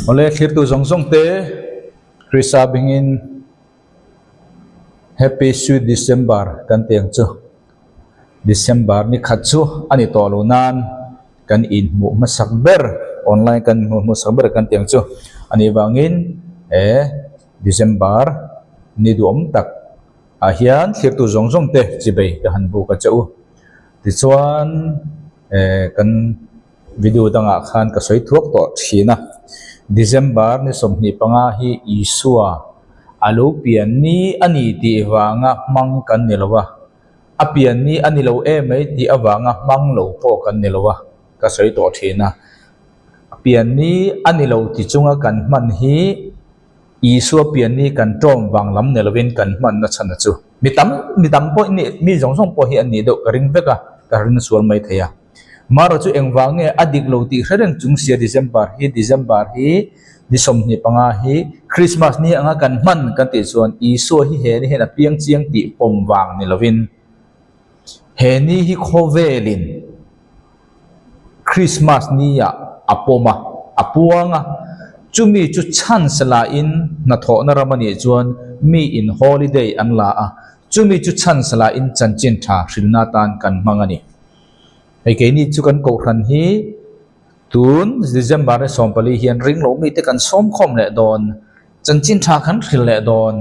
Awle thlirtu zawng zawng te Krista bingin Happy Sweet December kan ti ang chu. December ni khat chu a ni tawh lo nan kan inhmuh hmasak ber online kan inhmuh hmasak ber kan ti ang chu a nih vangin he December ni duhawm tak ah hian thlirtu zawng zawng te chibei ka han buk a che u. Tichuan eh kan video dangah khan ka sawi thuak tawh thin a, December ni 25 hi Isua a lo pian ni a ni tih vanga hmang kan ni lo a, a pian ni a ni lo em mai tih avanga hmang lo pawh kan ni lo a, ka sawi tawh thin a. A pian ni a ni lo ti chunga kan hman hi Isua pian ni kan ṭawm vang lam ni lovin kan hmanna chhan a chu. Mi tam mi tam pawh ni mi zawng zawng pawh hi an nih deuh ka ring vek a, ka ring sual mai thei a. Mara chu engvang nge a dik lo tih hre reng chung sia December hi December hi ni 25 hi Christmas ni anga kan hman kan tih chuan Isua hi he ni hian a piang chiang tih pawm vang ni lovin he ni hi khawvelin Christmas ni ah a pawm a, a puang a, chumi chu chance la in hnathawhna ram a nih chuan mi in holiday an la a, chumi chu chance la in chanchin tha hrilna atan kan hmang a ni. Hei keini chu kan kohhran hi tun December ni 14 hian ring lo mite kan sawmkhawm leh dawn, chanchin tha kan hril leh dawn.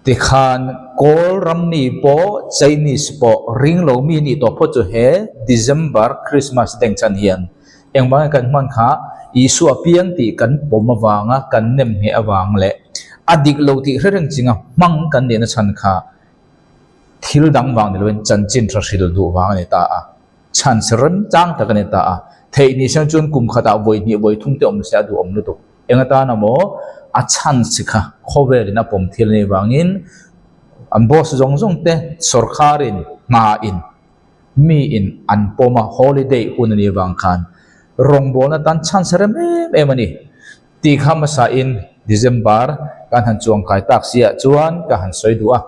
Tikhan Kawl ram mi pawh Chinese pawh ring lo mi nih tawh phawt chu he December Christmas deng chan hian engvang nge kan hman kha Isua piang tih kan pawm avanga kan nem ngheh avang leh a dik lo tih hre reng chinga hmang kan nihna chhan kha thil dang vang ni loin chanchin tha hril duh vang a ni ta a, chance remchang tak a ni ta a, theih ni siang chuan kum khatah vawi hnih vawi thum te awm se a duhawm lutuk. Eng atan amaw a chance kha khawvelin a pawm thil a nih vangin an boss zawng zawng te sawrkharin hna in mi in an pawm a holiday hun a nih vang khan rawngbawlna tan chance rem em em a ni tih kha hmasa in December kan han chuang kai tak si ah chuan ka han sawi duh a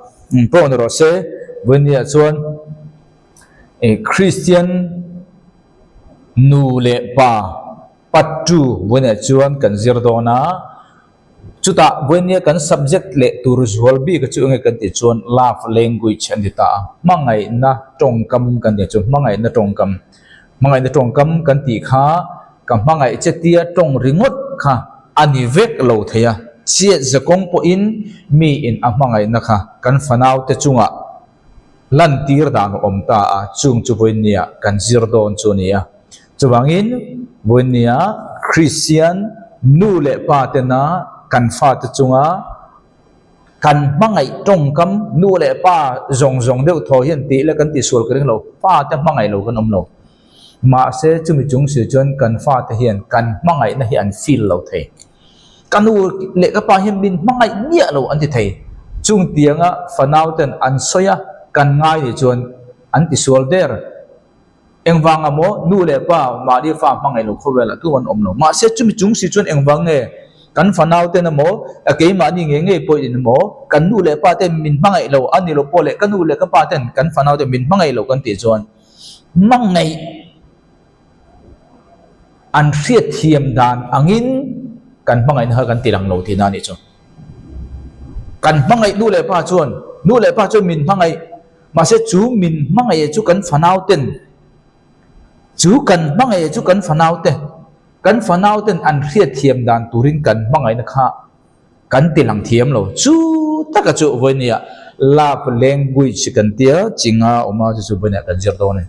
pawh ni rawh se vawinia chuan eh Christian nu leh pa Pattu vawiinah chuan kan zir dawn a, chutah vawiinia kan subject leh tur zual bik chu enge kan tih chuan love language a ni ta a, hmangaihna tawngkam kan tih chu hmangaihna tawngkam, hmangaihna tawngkam kan tih kha ka hmangaih che tia tawng ringawt kha a ni vek lo thei a, chiat ze kawng pawhin miin a hmangaihna kha kan fanaute chungah lantir dan a awm ta a, chung chu vawiinnia kan zir dawn chu a ni a. Chuvangin vawiinnia Kristian nu leh pa tena kan fate chunga kan hmangaih tawngkam nu leh pa zawng zawng deuh thaw hian tih leh kan tihsual ka ring lo, fate hmangaih lo kan awm lo. Mahse chumi chung si chuan kan fate hian kan hmangaihna hi an feel lo thei. Ka nu leh ka pa hian min hmangaih miah lo an ti thei. Chung tianga fanau ten an sawi a, kan ngai nih chuan an tisual der. Engvang amaw nu leh pa mahni fa hmangaih lo khawvel ah tum an awm lo. Mahse chumi chung si chuan engvang nge kan fanau ten amaw keimahni ngei ngei pawh in amaw kan nu leh pa ten min hmangaih lo a ni lo pawh leh ka nu leh ka pa ten kan fanau ten min hmangaih lo kan tih chuan hmangaih an hriatthiam dan angin kan hmangaihna kha kan ti lang lo tihna a nih chu. Kan hmangaih nu leh pa chuan nu leh pa chuan min hmangaih mahse chu min hmangaih chu kan fanau ten chu kan hmangaih chu kan fanau te kan fanau ten an hriatthiam dan turin kan hmangaihna kha kan ti lang thiam lo. Chu taka chu vawinia love language kan tia chinga awm a chu chu vawinia kan zir dawn a ni.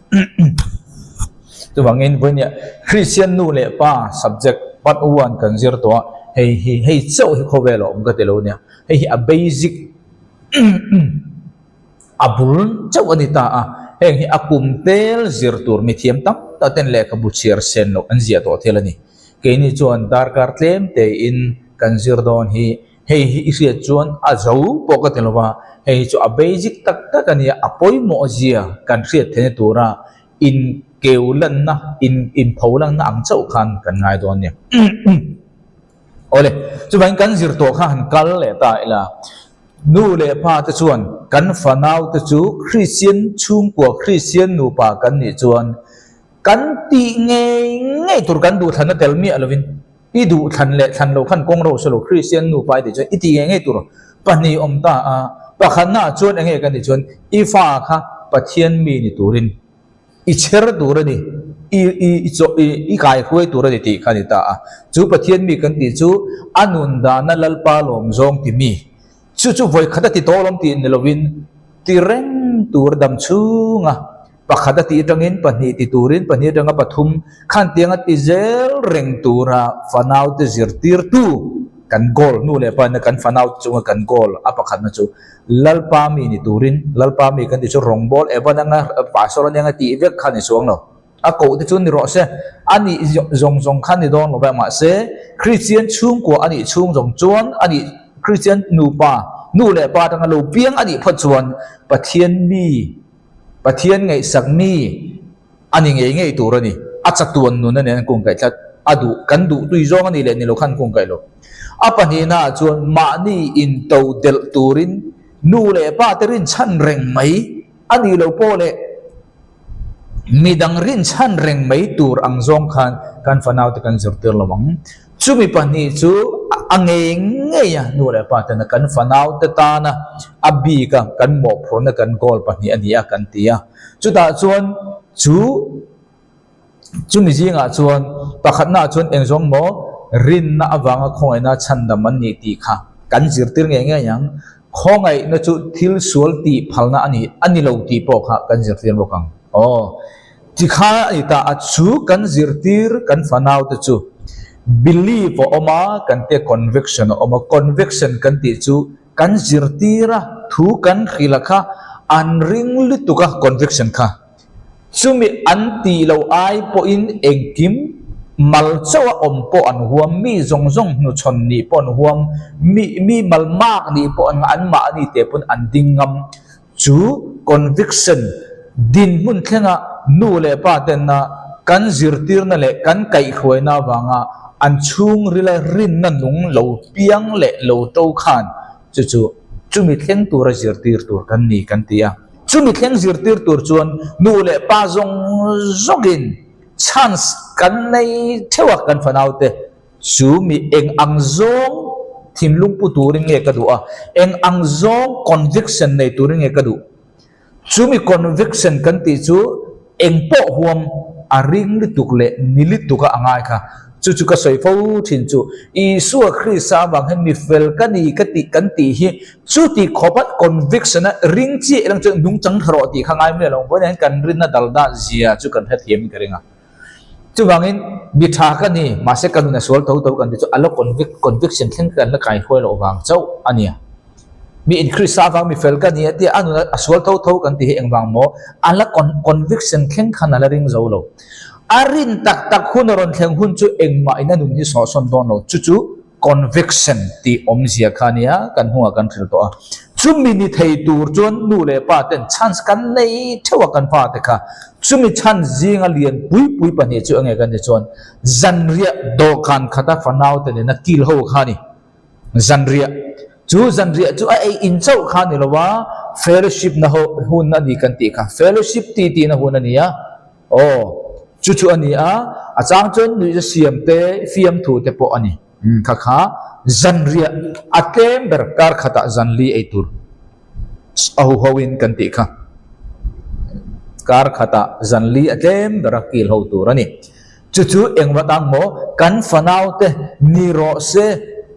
Chuvangin vawinia Christian nu leh pa subject part one kan zir tawh a, hei hi hei chauh hi khawvel a awm ka ti lo nia. Hei hi a basic a bul chauh a ni ta a, heng hi a kum tel zir tur mithiam tam tak ten lehkhabu chhiar sen loh an ziah tawh thil a ni. Keini chuan darkar tlem tein kan zir dawn hi hei hi i hriat chuan a zo pawh ka ti lo va, hei hi chu a basic tak tak a nia, a pawimawh zia kan hriat theihna tura in keu lanna, in inpho lanna ang chauh khan kan ngai dawn a ni. Awle, chuvangin kan zir tawh kha han kal leh ta ila, nu leh pa te chuan kan fanau te chu Kristian chhungkua, Kristian nupa kan nih chuan kan tih ngei ngei tur kan duhthlanna tel miah lovin. I duh thlan leh thlan lo khan kawng ro selo Kristian nupa i tih chuan i ti ngei ngei tur pahnih awm ta a. Pakhatna ah chuan enge kan tih chuan i fa kha Pathian mi ni turin i chher tur a ni, i i i chaw i i kai hruai tur a ni tih kha a ni ta a. Chu Pathian mi kan tih chu a nun dana Lalpa lawm zawng ti mi. Chu chu vawi khat a ti tawh lawm tih ni lovin ti reng tur dam chhunga pakhat a tih atangin pahnih ti turin pahnih atanga pathum khan tiang a ti zel reng tura fanaute zirtirtu kan goal nu leh pa ina kan fanaute chunga kan goal a pakhatna chu Lalpa mi ni turin Lalpa mi kan tih chu rawngbawl Evan anga Pastor anianga tih vek kha ni chuang lo. A koh te chu ni rawh se, a nih zawng zawng kha ni dawn lo ve, mahse Kristian chhungkua a nih chhung zawng chuan a nih Kristian nupa, nu leh pa atanga lo piang a nih phawt chuan Pathian mi, Pathian ngaihsak mi a ni ngei ngei tur a ni. A chatuan nun a nen an kungkaih tlat, a duh, kan duh tui zawng a nih leh ni lo khan an kungkaih lo. A pahnihna ah chuan mahni into delh turin nu leh pa te rinchhan reng mai a nih lo pawh leh, Midang rinchhan reng mai tur ang zawng khan kan fanaute kan zirtir lo ang. Chumi pahnih chu a ngei ngei a, nu leh pa tena kan fanaute tana a bika kan mawhphurhna kan goal pahnih a ni a kan ti a. Chutah chuan chu chumi zingah chuan pakhatnaah chuan eng zawng maw rinna avanga khawngaihna chhandam an nih tih kha kan zirtir ngei ngei ang. Khawngaihna chu thil sual tih phalna a ni, a ni lo tih pawh kha kan zirtir bawk ang. Aw, ti kha a ni ta a, chu kan zirtir kan fanaute chu belief a awm a, kan tia conviction a awm a, conviction kan tih chu kan zirtir a, thu kan hrilh a kha an ring lutuk a conviction kha. Chumi an tih loh ai pawhin engkim mal chauh a awm pawh an huam, mi zawng zawng hnuchhawn nih pawh an huam, mi mi mal mak nih pawh an an mahni teh pawn an ding ngam. Chu conviction dinhmun thlenga nu leh pa tenna kan zirtirna leh kan kaihhruaina avanga an chhungrila rinna nung lo piang leh lo to khan Chu chu chumi thleng tura zirtir tur kan ni kan ti a. Chumi thleng zirtir tur chuan nu leh pa zawng zawngin chance kan nei theuh a kan fanaute chu mi eng ang zawng thinlung pu turin nge ka duh a, eng ang zawng conviction nei turin nge ka duh. Chumi conviction kan tih chu eng pawh huam a ring lutuk leh ni lutuk a angai kha. Chu chu ka sawi fo thin chu Isua Krista avang hian mi fel ka ni ka tih kan tih hi chuti khawpa conviction a ring chiah ilang chuan nungchang tha rawh tih kha ngai mai lo. Vawiin hian kan rinna dal dah zia chu kan hrethiam in ka ring a. Chuvangin mi tha ka ni mahse ka nun a sual tho tho kan tih chu a la conviction thleng kan la kai hruai loh vang chauh a nia. Mi in Krista avang mi fel ka ni a tia a nun a sual tho tho kan tih hi engvang maw a la conviction thleng khan a la ring zo lo. A rin tak tak hun a rawn thleng hun chu engmah in a nun hi sawhsawn dawn lo. Chu chu Conviction tih awmzia kha nia kan hnungah kan hrilh tawh a. Chumi ni thei tur chuan nu leh pa ten chance kan nei theuh a kan pa te kha. Chumi chance zinga lian pui pui pahnih chu enge kan ti chuan zanriah dawhkan khata fanau te nena kil ho kha a ni. Zanriah chu zanriah chu a ei in chauh kha a ni lo a, fellowship na ho hun a ni kan tih kha. Fellowship ti tihna hun a ni a. Aw, chu chu a ni a, a chang chuan nuihza siam te, fiamthu te pawh a ni. Kha kha zanriah a tlem ber kar khatah zanli ei tur a hu ho in kan tih kha. Kar khatah zanli a tlem ber a kil ho tur a ni. Chu chu engvat ang maw kan fanau te ni rawh se,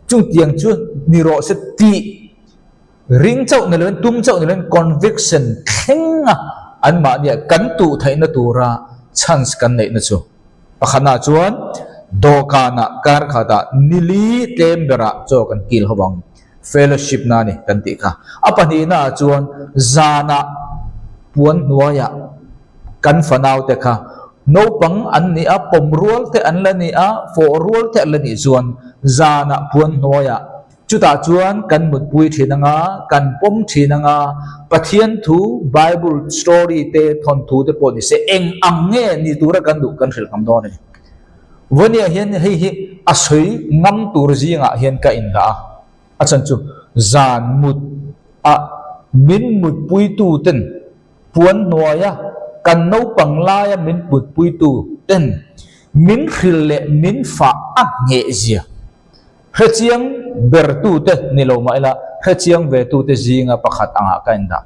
chutiang chu ni rawh se tih Ring chauh ni loin, tum chauh ni loin conviction thleng a anmahnia kan tuh theihna tura chance kan neihna chu. Pakhatnaah chuan dawhkanah kar khatah nili tlem berah chaw kan kil ho ang, fellowship na a ni kan tih kha. A pahnihnaah chuan zanah puan hnuaiah kan fanaute kha naupang an ni a, pawm rual te an la ni a, fawh rual te an la nih chuan zanah puan hnuaiah Chutah chuan kan mutpui thin anga, kan pawm thin anga, Pathian thu, Bible story te, thawnthu te pawh ni se, eng ang nge ni tura kan duh kan hrilh ngam dawn a ni. Vawnia hian hei hi a sawi ngam tur zingah hian ka indah a, a chhan chu zan mut a min mutpuitu ten puan hnuaia kan naupang laia min mutpuitu ten. Min hrilh leh min fah a ngheh zia. Hrechiang bertute ni lo mah ila, hrechiang vetute zinga pakhat angah ka indah.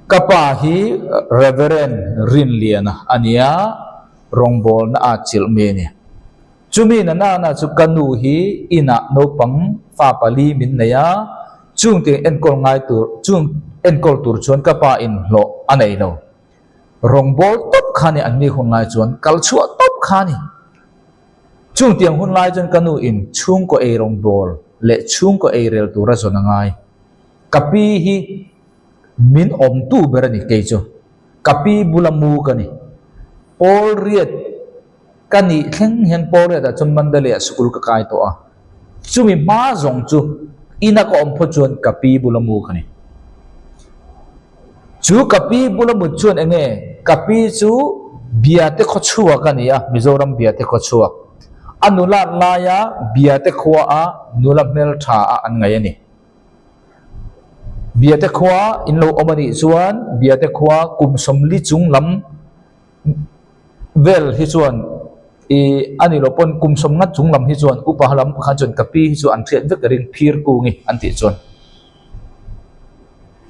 Ka pa hi Reverend Rinliana a nia, rawngbawlna a chilh mi a ni. Chumi na nana chu ka nu hi inah naupang fa pali min nei a, chungte enkawl ngai tur, chung enkawl tur chuan ka pa in hlawh a nei lo. Rawngbâwl tawp kha ni an ni hun lai chuan kal chhuah tawp kha ni. Chung tiang hun lai chuan ka nu in chhungkaw ei rawngbâwl leh chhungkaw ei rel tur a zawn a ngai. Ka pi hi min awmtu ber a ni kei chu. Ka pi bula mu ka ni. Pawl riat ka nih thleng hian pawl riatah chuan Mandalay ah sikul ka kai tawh a. Chumi hma zawng chu ina ka awm phawt chuan ka pi bula mu ka ni. Chu ka pi bula mut chuan eng nge? Ka pi chu Biate khaw chhuak a ni a, Mizoram Biate khaw chhuak. A nulat laia Biate khua a nula hmeltha a an ngaih a ni. Biate khua in lo awm a nih chuan Biate khua kum sawmli chung lam vel hi chuan i a ni lo pawn kum sawm ngat chung lam hi chuan upa lam pakhat chuan ka pi hi chu an hriat vek a ring phir kungi an tih chuan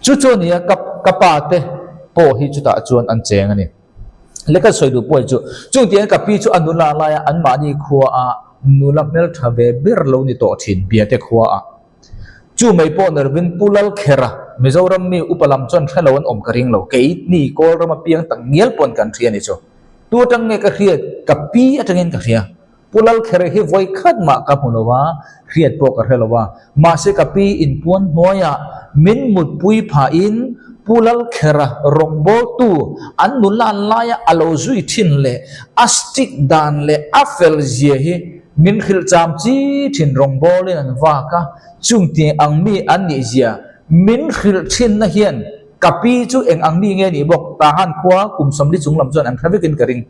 chu chu a ni a ka ka pa te pawh hi chutah chuan an cheng a ni lehkha sawi duh pawh hi chu chung tiang ka pi chu a nula laia anmahni khua a nula hmeltha ve ber lo ni tawh thin biate khua ah. Chu mai pawh Nervin Pu Lalkhera, Mizoram mi upa lam chuan hre lo an awm ka ring lo, kei ni Kawl rama piang tak ngial pawn kan hria ni chu. Tu atang nge ka hriat, ka pi atangin ka hria. Pu Lalkhera hi vawi khat mah ka hmu lo a, hriat pawh ka hre lo a. Mahse ka pi inpuan hnuaiah min mutpui phahin Pu Lalkhera rawngbawltu an nula laia a lo zui thin leh a stick dan leh a fel zia hi Min hrilh cham chi thin rawngbawlin an vak a, chung ti ang mi an nih zia min hrilh thinna hian ka pi chu eng ang mi nge nih bawk Tahan khua kum sawmli chung lam chuan an hre vekin ka ring.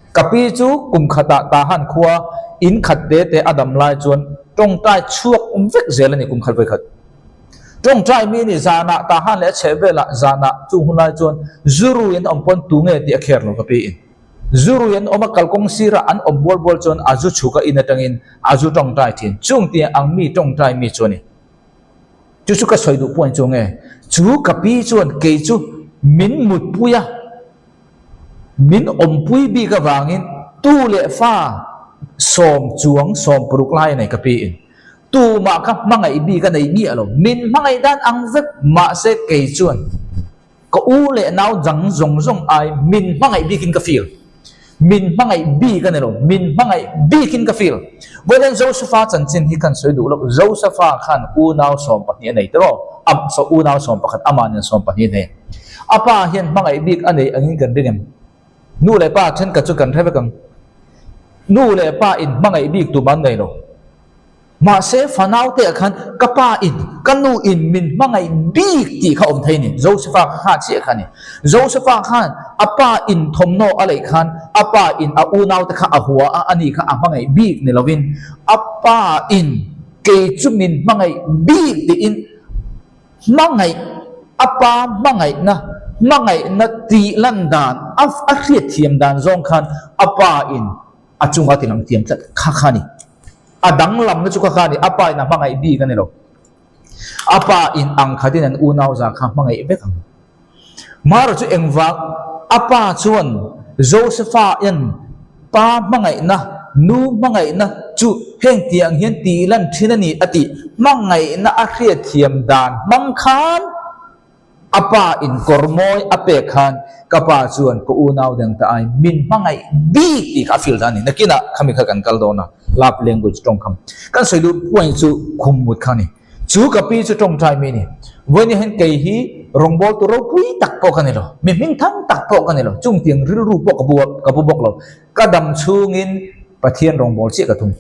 Ka pi chu kum khatah Tahan khua in khat te te a dam lai chuan tawngtai chhuak vek zel a ni kum khat vawi khat. Tawngtai mi ni zanah Tahan leh a chheh velah zanah chung hun lai chuan zuru in awm pawn tu nge tih a kher lo ka pi in. Zu rui an awm a, kalkawng sirah an awm bual bual chuan a zu chhuk a in atangin a zu tawngtai thin. Chung tia ang mi tawngtai mi chu a ni. Chu chu ka sawi duh pawh chu nge? Chu ka pi chuan kei chu min mutpui a, min awmpui bik avangin tu leh fa sawm chuang sawm paruk lai a nei ka pi in. Tumah ka hmangaih bik a nei miah lo. Min hmangaih dan ang vek mahse kei chuan Ka u leh nau dang zawng zawng ai min hmangaih bikin ka feel. Min hmangaih bik a ni lo, min hmangaih bikin ka feel. Vawiin Josefa chanchin hi kan sawi duh loh, Josefa khan unau 12 a nei tiraw? Am so unau 11 amah nen 12 a nei. A pa hian hmangaih bik a nei angin kan ring em? Nu leh pa thenkhat chu kan hre vek ang. Nu leh pa in hmangaih bik tum an nei lo. Mahse, fanaute ah khan ka pa in, ka nu in min hmangaih bik tih kha awm thei a ni. Josefa kha kha chiah kha a ni. Josefa khan a pa in thawmhnaw a leih khan a pa in a unaute kha a hua a, ani kha a hmangaih bik ni lovin a pa in kei chu min hmangaih bik tiin hmangaih, a pa hmangaihna, hmangaihna tih lan dan, a hriatthiam dan zawng khan a pa in a chunga ti lang thiam tlat kha kha a ni. A danglamna chu kha kha a ni, a pa in a hmangaih bik a ni lo. A pa in ang khatin an unau za kha hmangaih vek ang. Mara chu engvang a pa chuan Josefa in pa hmangaihna, nu hmangaihna chu heng tiang hian tih lan thin a ni a tih hmangaihna a hriatthiam dan hmang khan A pa in kawr mawi a pek khan ka pa chuan ka unau dang ta ai min hmangaih bik tih kha a feel ta a ni. Nakinah khami kha kan kal dawn a, love language tawngkham kan sawi duh point chu khum mut kha a ni. Chu ka pi chu tawngtai mi a ni. Vawiin hian kei hi rawngbawltu ropui tak pawh ka ni lo, mi hmingthang tak pawh ka ni lo, chungtiang rilru pawh ka bu ka bu bawk lo. Ka dam chhungin Pathian rawngbâwl chiah ka tum.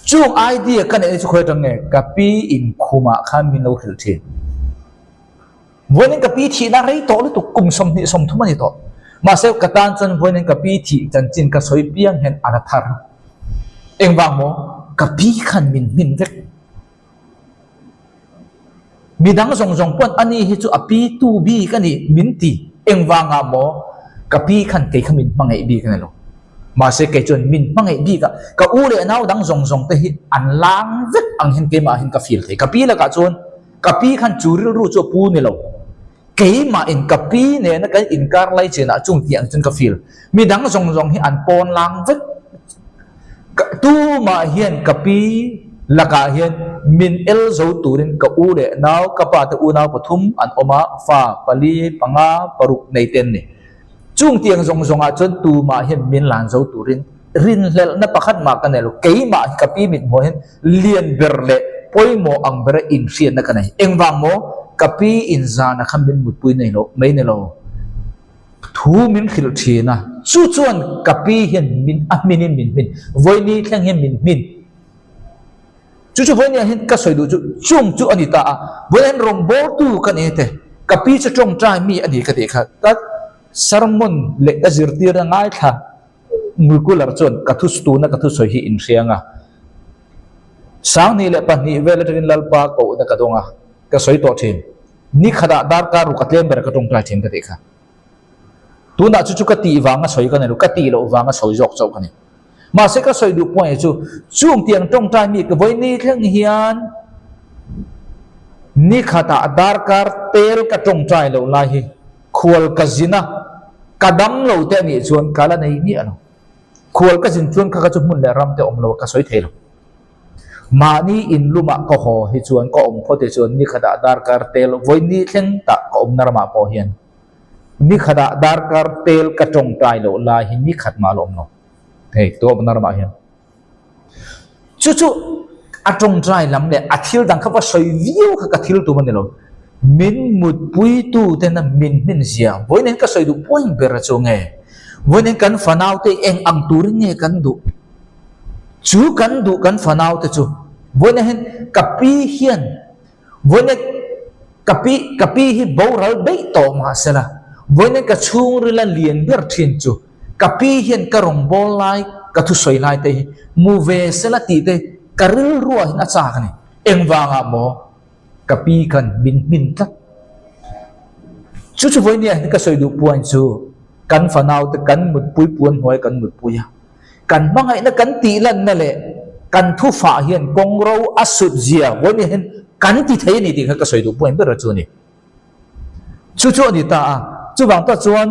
Chung idea ka neih na chu khawi atang nge ka pi in khumah khan min lo hrilh thin. Vawiin ka pi thihna rei tawh lutuk kum 20 30 a ni tawh. Mahse ka tan chuan vawiin ka pi thih chanchin ka sawi piang hian a la thar. Engvang maw? Ka pi khan min hmin vek. Midang zawng zawng pawn ani hi chu a pi tu bik a ni min ti. Engvangah maw? Ka pi khan kei kha min hmangaih bik a ni lo. Mahse kei chuan min hmangaih bik a, ka u leh nau dang zawng zawng te hi an lang vek ang hian keimah hian ka feel thei. Ka pi lakah chuan ka pi khan chu rilru chu a pu ni lo. Keimah in ka pi nena kan inkar lai chenah chung tih ang chuan ka feel. Mi dang zawng zawng hi an pawn lang vek. Tumah hian ka pi lakah hian min el zo turin ka u leh nau, ka pa te unau pathum an awm a, fa pali, panga, paruk nei te an ni. Chung tiang zawng zawngah chuan tumah hian min lan zo turin rinhlelhna pakhat mah ka nei lo. Keimah hi ka pi mithmuh hian lian ber leh pawimawh ang bera inhriatna ka nei. Engvang maw? Ka pi inzana kha min mutpui nei lo mai ni lo. Thu min hrilh thin a, chu chuan ka pi hian min a hminin min hmin, vawini thleng hian min hmin. Chu chu vawinia hian ka sawi duh chu chung chu a ni ta a, vawinia hian rawngbawltu ka ni te, ka pi chu tawngtai mi a ni ka tih kha, ka sermon leh ka zirtirna ngaithla regular chuan ka thu tuna ka thusawi hi inhriang a. 2002 vel atangin Lalpa kohna ka dawng a, ka sawi tawh thin. Ni khatah darkar ruk a tlem ber ka tawngtai thin ka tih kha. Tunah chu chu ka tih vanga sawi ka ni lo, ka tih loh vanga sawi zawk chauh ka ni. Mahse ka sawi duh pawh chu chung tiang tawngtai mi ka vawi ni thleng hian ni khatah darkar tel ka tawngtai loh lai hi khual ka zin a, ka dam lo te anih chuan ka la nei miah lo. Khual ka zin chuan kha kha chu hmun leh ram te awm lo a ka sawi thei lo. Mahni in lumah ka haw hi chuan ka awm phawt hi chuan ni khatah darkar tel vawi ni thleng tah ka awmna ramah pawh hian ni khatah darkar tel ka tawngtai loh lai hi ni khat mah la awm lo. Hei tu awmna ramah hian chu chu a tawngtai lam leh a thil dang kha va sawi viau kha ka thil tum a ni lo. Min mutpuitu tena min hmin zia vawiin hian ka sawi duh point ber a chu nge vawiin hian kan fanaute eng ang turin nge kan duh? Chu kan duh kan fanau te chu vawiin hian ka pi hian vawiin ka pi ka pi hi boral daih tawh mahsela vawiin ka chhungrila lian ber thin chu ka pi hian ka rawngbâwl lai ka thusawi lai te hi hmu ve sela tih te ka rilruah hian a châk a ni. Engvangah maw ka pi khan min hmin tlat. Chu chu vawiin hian ka sawi duh puan chu kan fanau te kan mutpui puan hnuai kan mutpui a. Kan hmangaihna kan tih lanna leh kan thufah hian kawng ro a sut zia vawiin hian kan ti thei a ni tih kha ka sawi duh pawhin ber chu a ni. Chu chu a ni ta a, chuvang tak chuan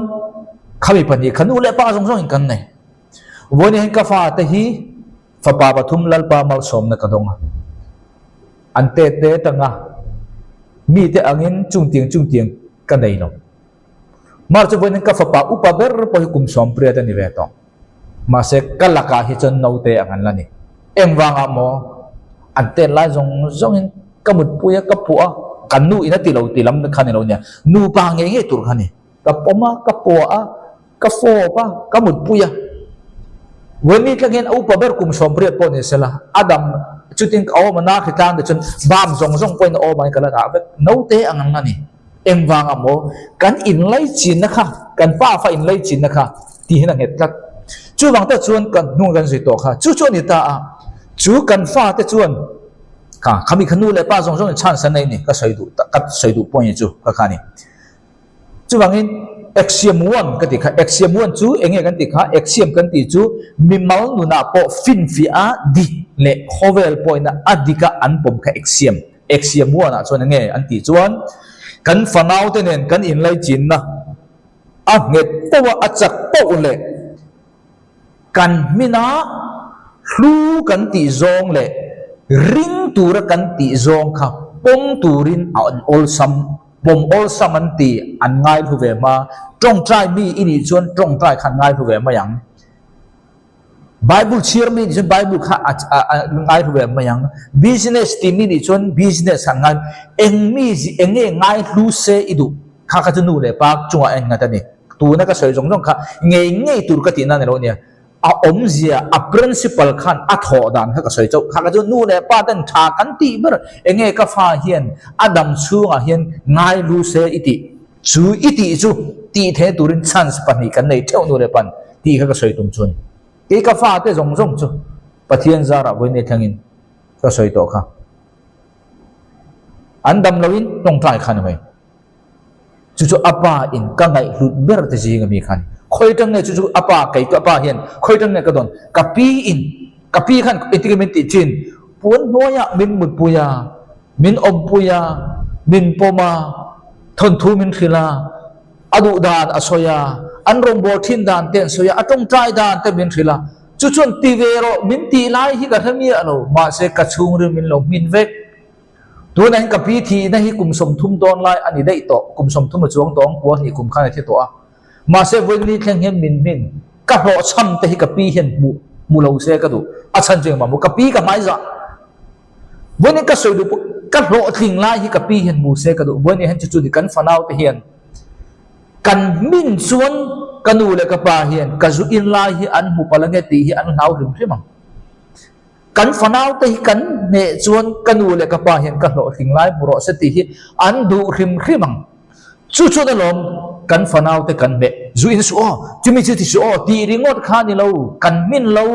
khami pahnih kha nu leh pa zawng zawngin kan nei. Vawiin hian ka fate hi fapa pathum Lalpa malsawmna ka dawng a, an te te tanga mite angin chungtiang chungtiang ka nei lo. Mar chu vawiin ka fapa upa ber pawh hi kum 80 a ni ve tawh. Mahse ka lakah hi chuan naute ang an la ni. Engvangah maw an tet lai zawng zawngin ka mutpui a, ka puah a, ka nu in a ti lo ti lam kha ni lo nia. Nupa ngei ngei tur kha ni. Ka pawm a, ka puah a, ka fawp a, ka mutpui a. Vawiin ni thleng hian a upa ber kum 80 pawh ni sela, a dam chutin ka awm a, na hritlang te chuan bam zawng zawng pawhin a awm ang in ka la dah vek. Naute ang an la ni. Engvanga maw kan inlaichinna kha, kan pafa inlaichinna kha tih hian a nghet tlat. Chuvang tak chuan kan hnung kan zui tawh kha, chu chu a ni ta a, chu kan fate chuan kha khami kha nu leh pa zawng zawngin chance an nei a ni, ka sawi duh tak, ka sawi duh pawh a ni chu ka kha a ni. Chuvangin axiom one ka tih kha, axiom one chu eng nge kan tih kha, axiom kan tih chu mimal nunah pawh finfiah a dik leh khawvel pawhin a dika an pawm kha axiom. Axiom one ah chuan enge an tih chuan kan fanau te nen kan inlaichinna a nghet pauh a, a chak pauh leh kan hmina hlu kan tih zawng leh ring tura kan tih zawng kha pawm turin a an awlsam, pawm awlsam an ti, an ngaihlu ve hma. Tawngtai mi i nih chuan tawngtai kha an ngaihlu ve mai ang. Bible chhiar mi nih chuan Bible kha a ngai hlu ve mai ang. Business ti mi nih chuan business an ngai. Eng mi eng nge ngai hlu se i duh kha kha chu nu leh pa chungah a inngat a ni. Tuna ka sawi zawng zawng kha ngei ngei tur ka tihna a ni lo nia. A awmzia, a principle khan a thawh dan kha ka sawi chauh. Kha kha chu nu leh pa ten tha kan tih ber. Eng nge ka fa hian a dam chhungah hian ngai hlu se i tih. Chu i tih chu tih thei turin chance pahnih kan nei theuh nu leh pan tih kha ka sawi tum chu a ni. Kei ka fate zawng zawng chu Pathian zarah vawiin thlengin ka sawi tawh kha. An dam loin tawngtai kha ni mai. Chu chu a pa in ka ngaihhlut ber te zing a mi kha a ni. Khawi tang nge chu chu a pa kei ka pa hian khawi tang nge ka dawn? Ka pi in, ka pi khan engtin nge min tih chin? Puan hnuaiah min mutpui a, min awmpui a, min pawm a, thawnthu min hrilh a, a duh dan a sawi a, an rawngbâwl thin dan te an sawi a, a tawngtai dan te min hrilh a. Chu chuan ti ve rawh min tih lai hi ka hre miah lo, mahse ka chhungril min lo hmin vek. Tunah hian ka pi thihna hi kum 30 dawn lai a ni daih tawh, kum 30 a chuang tawh ang, kua hnih kum khan a thi tawh a. Mahse vawiin thleng hian min hmin, ka hlawhchham te hi ka pi hian hmuh hmu lo se ka duh, a chhan chu engmah maw, ka pi ka hmai zah. Vawiin ka sawi duh pawh ka hlawhtling lai hi ka pi hian hmu se ka duh, vawiin hian chu chu ni kan fanau te hian kan hmin chuan ka nu leh ka pa hian ka zu in lai hi an hmu palh ange tih hi an hlau hrim hrim ang. Kan fanaute hi kan hneh chuan ka nu leh ka pa hian ka hlawhtling lai hmu rawh se tih hi an duh hrim hrim ang. Chu chuan alawm kan fanaute kan hneh. Zu in suh aw, chumi chu ti suh aw tih ringawt kha a ni lo, kan hmin lo.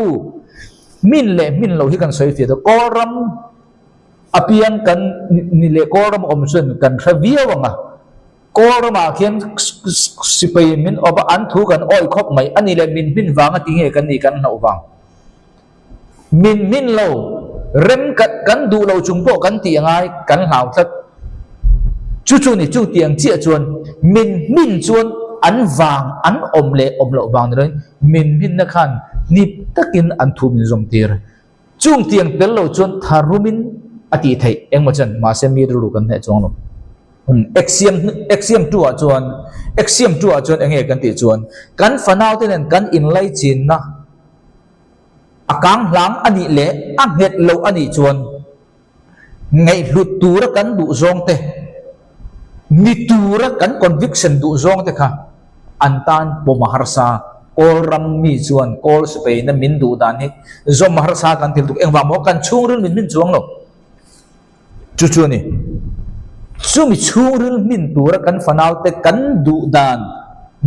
Hmin leh hmin lo hi kan sawi fiah deuh. Kawlram a piang kan ni leh Kawlram awm chuan kan hre viau ang a. Kawlramah khian sipai min awp a, an thu kan awih khawp mai. A ni leh min hmin vanga ti nge kan nih kan hlauh vang. Min hmin lo, rem kan duh lo chung pawh kan tih angai, kan hlau tlat. Chu chu ni, chu tiang chiah chuan min hmin chuan an vang, an awm leh awm loh vang ni loin min hminna khan hnip takin an thu min zawm tir. Chung tiang tel lo chuan tharumin a tih theih engmaw chen, mahse mi rilru kan hneh chuang lo. Axiom axiom 2 ah chuan axiom 2 ah chuan enge kan tih chuan kan fanaute nen kan inlaichinna A kang hlang a nih leh a nghet loh a nih chuan ngaihhlut tura kan duh zawng te, ni tura kan conviction duh zawng te kha an tan pawm a harsa. Kawl ram mi chuan kawl sipaina min duh dan hi zawm a harsa kan ti lutuk. Engvang maw kan chhungril min hmin chuang lo. Chu chu a ni. Chumi chhungril hmin tura kan fanaute kan duh dan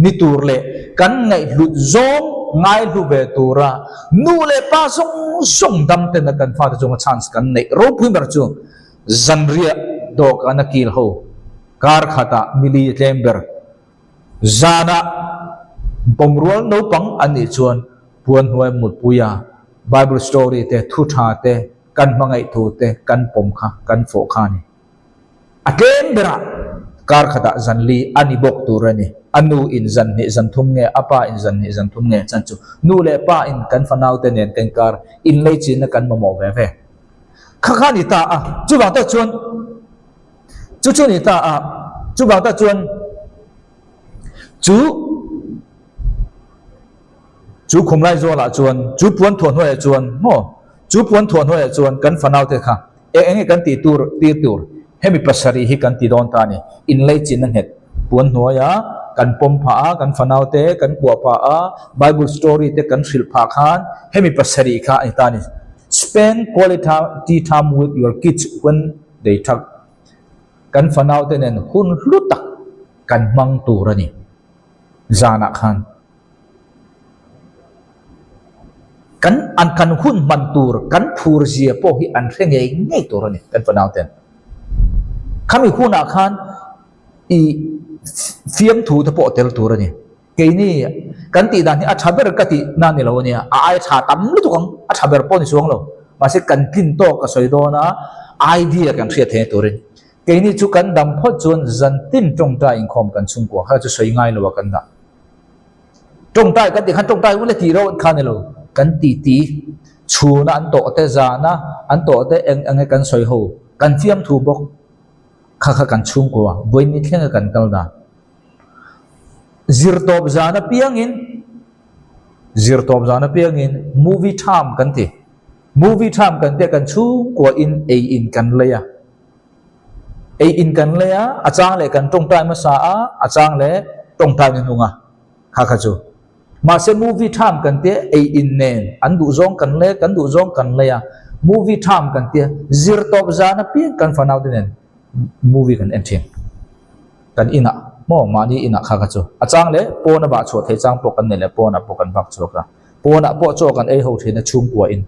ni tur leh kan ngaihhlut zawng ngaihlu ve tura nu leh pa zawng zawng dam tena kan fate chunga chance kan neih ropui ber chu zanriah dawhkan a kil ho kar khatah mili a tlem ber zanah pawmrual naupang an nih chuan puan hnuai mutpuia Bible story te thu tha te Kan hmangaih thu te kan pawm kha kan fawh kha a ni. A tlem berah kar khatah zan li a ni bawk tur a ni. A nu in zan hnih zan thum nge, a pa in zan hnih zan thum nge chan chu nu leh pa in kan fanau te nen kan kar inlei chinna kan mamawh ve ve. Kha kha a ni ta a, chuvang tak chuan chu chu a ni ta a, chuvang tak chuan chu. Chu khumlai zawlah chuan, chu puan thuah hnuaiah chuan, maw? Chu puan thuah hnuaiah chuan kan fanaute kha eng enge kan tih tur tir tur? Hemi pasarih hi kan ti dawn ta a ni. Inleichinna nghet puan hnuaia kan pawm phah a, kan fanaute kan kuah phah a, Bible story te kan hrilh phah khan hemi pasarih kha a ni ta a ni. Spend quality time with your kids when they talk. Kan fanaute nen hun hlu tak kan hmang tur a ni. Zanah khan. Kan an kan hun hman tur kan phur zia pawh hi an hre ngei ngei tur a ni kan fanau ten. Khami hunah khan i fiamthu te pawh tel tur a ni. Keini kan tih dan hi a tha ber ka tih na ni lo a nia, a ai tha tam lutuk ang, a tha ber pawh ni chuang lo. Mahse kan tlin tawk ka sawi dawn a, idea kan hriat theih turin. Keini chu kan dam phawt chuan zantin tawngtai inkhawm kan chhungkua kha chu sawi ngai lo a kan dah. Tawngtai kan tih khan tawngtai ule tih reuh kha ni lo, kan titi chhuna an tawh te zana an tawh te eng enge kan sawi ho, kan fiamthu bawk kha kha kan chhungkua vawiin ni thlenga kan kal dan. Zirtawp zan apiangin zirtawp zan apiangin movie time kan ti, movie time kan tia kan chhungkua in ei in kan lei a. Ei in kan lei a, a chang leh kan tawngtai hmasa a, a chang leh tawngtai ni hnung a, kha kha chu. Mahse movie tham kan tia ei in nen an duh zawng kan lei a, kan duh zawng kan lei a, movie tham kan tia zir tawp zan apiang kan fanau te nen movie kan en thin. Kan inah maw mahni inah kha kha chu. A chang leh pawn a vah chhuah thei chang pawh kan nei leh pawnah pawh kan vak chhuak a, pawnah pawh chaw kan ei ho thin a chhungkua in.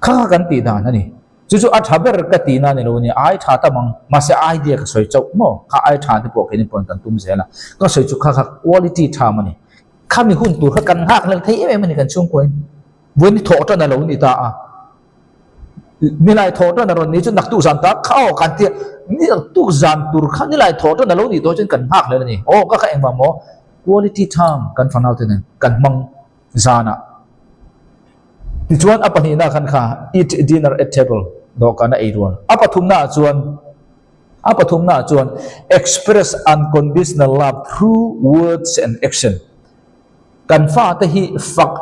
Kha kha kan tih dan a ni. Chu chu a tha ber ka tih na ni lo nia, ai tha tam ang, mahse idea ka sawi chauh maw? Kha ai tha te pawh keini pawn kan tum zel a, ka sawi chu kha kha quality tha maw ni? Khami hun tur kha kan nghak hlel thei em em a ni kan chhungkuain. Vawiin ni thawh tan a lo ni ta a, nilai thawh tan a rawn ni chu naktuk zan ta kha aw kan tia, ni naktuk zan tur kha nilai thawh tan a lo nih tawh chuan kan nghak hlel a ni. Aw ka kha engvang maw? Quality time kan fanau te nen kan hmang zanah. Tichuan a pahnihna khan kha eat dinner at table dawhkan a ei rual. A pathumna ah chuan a pathumna ah chuan express unconditional love through words and action. Kan fate hi fak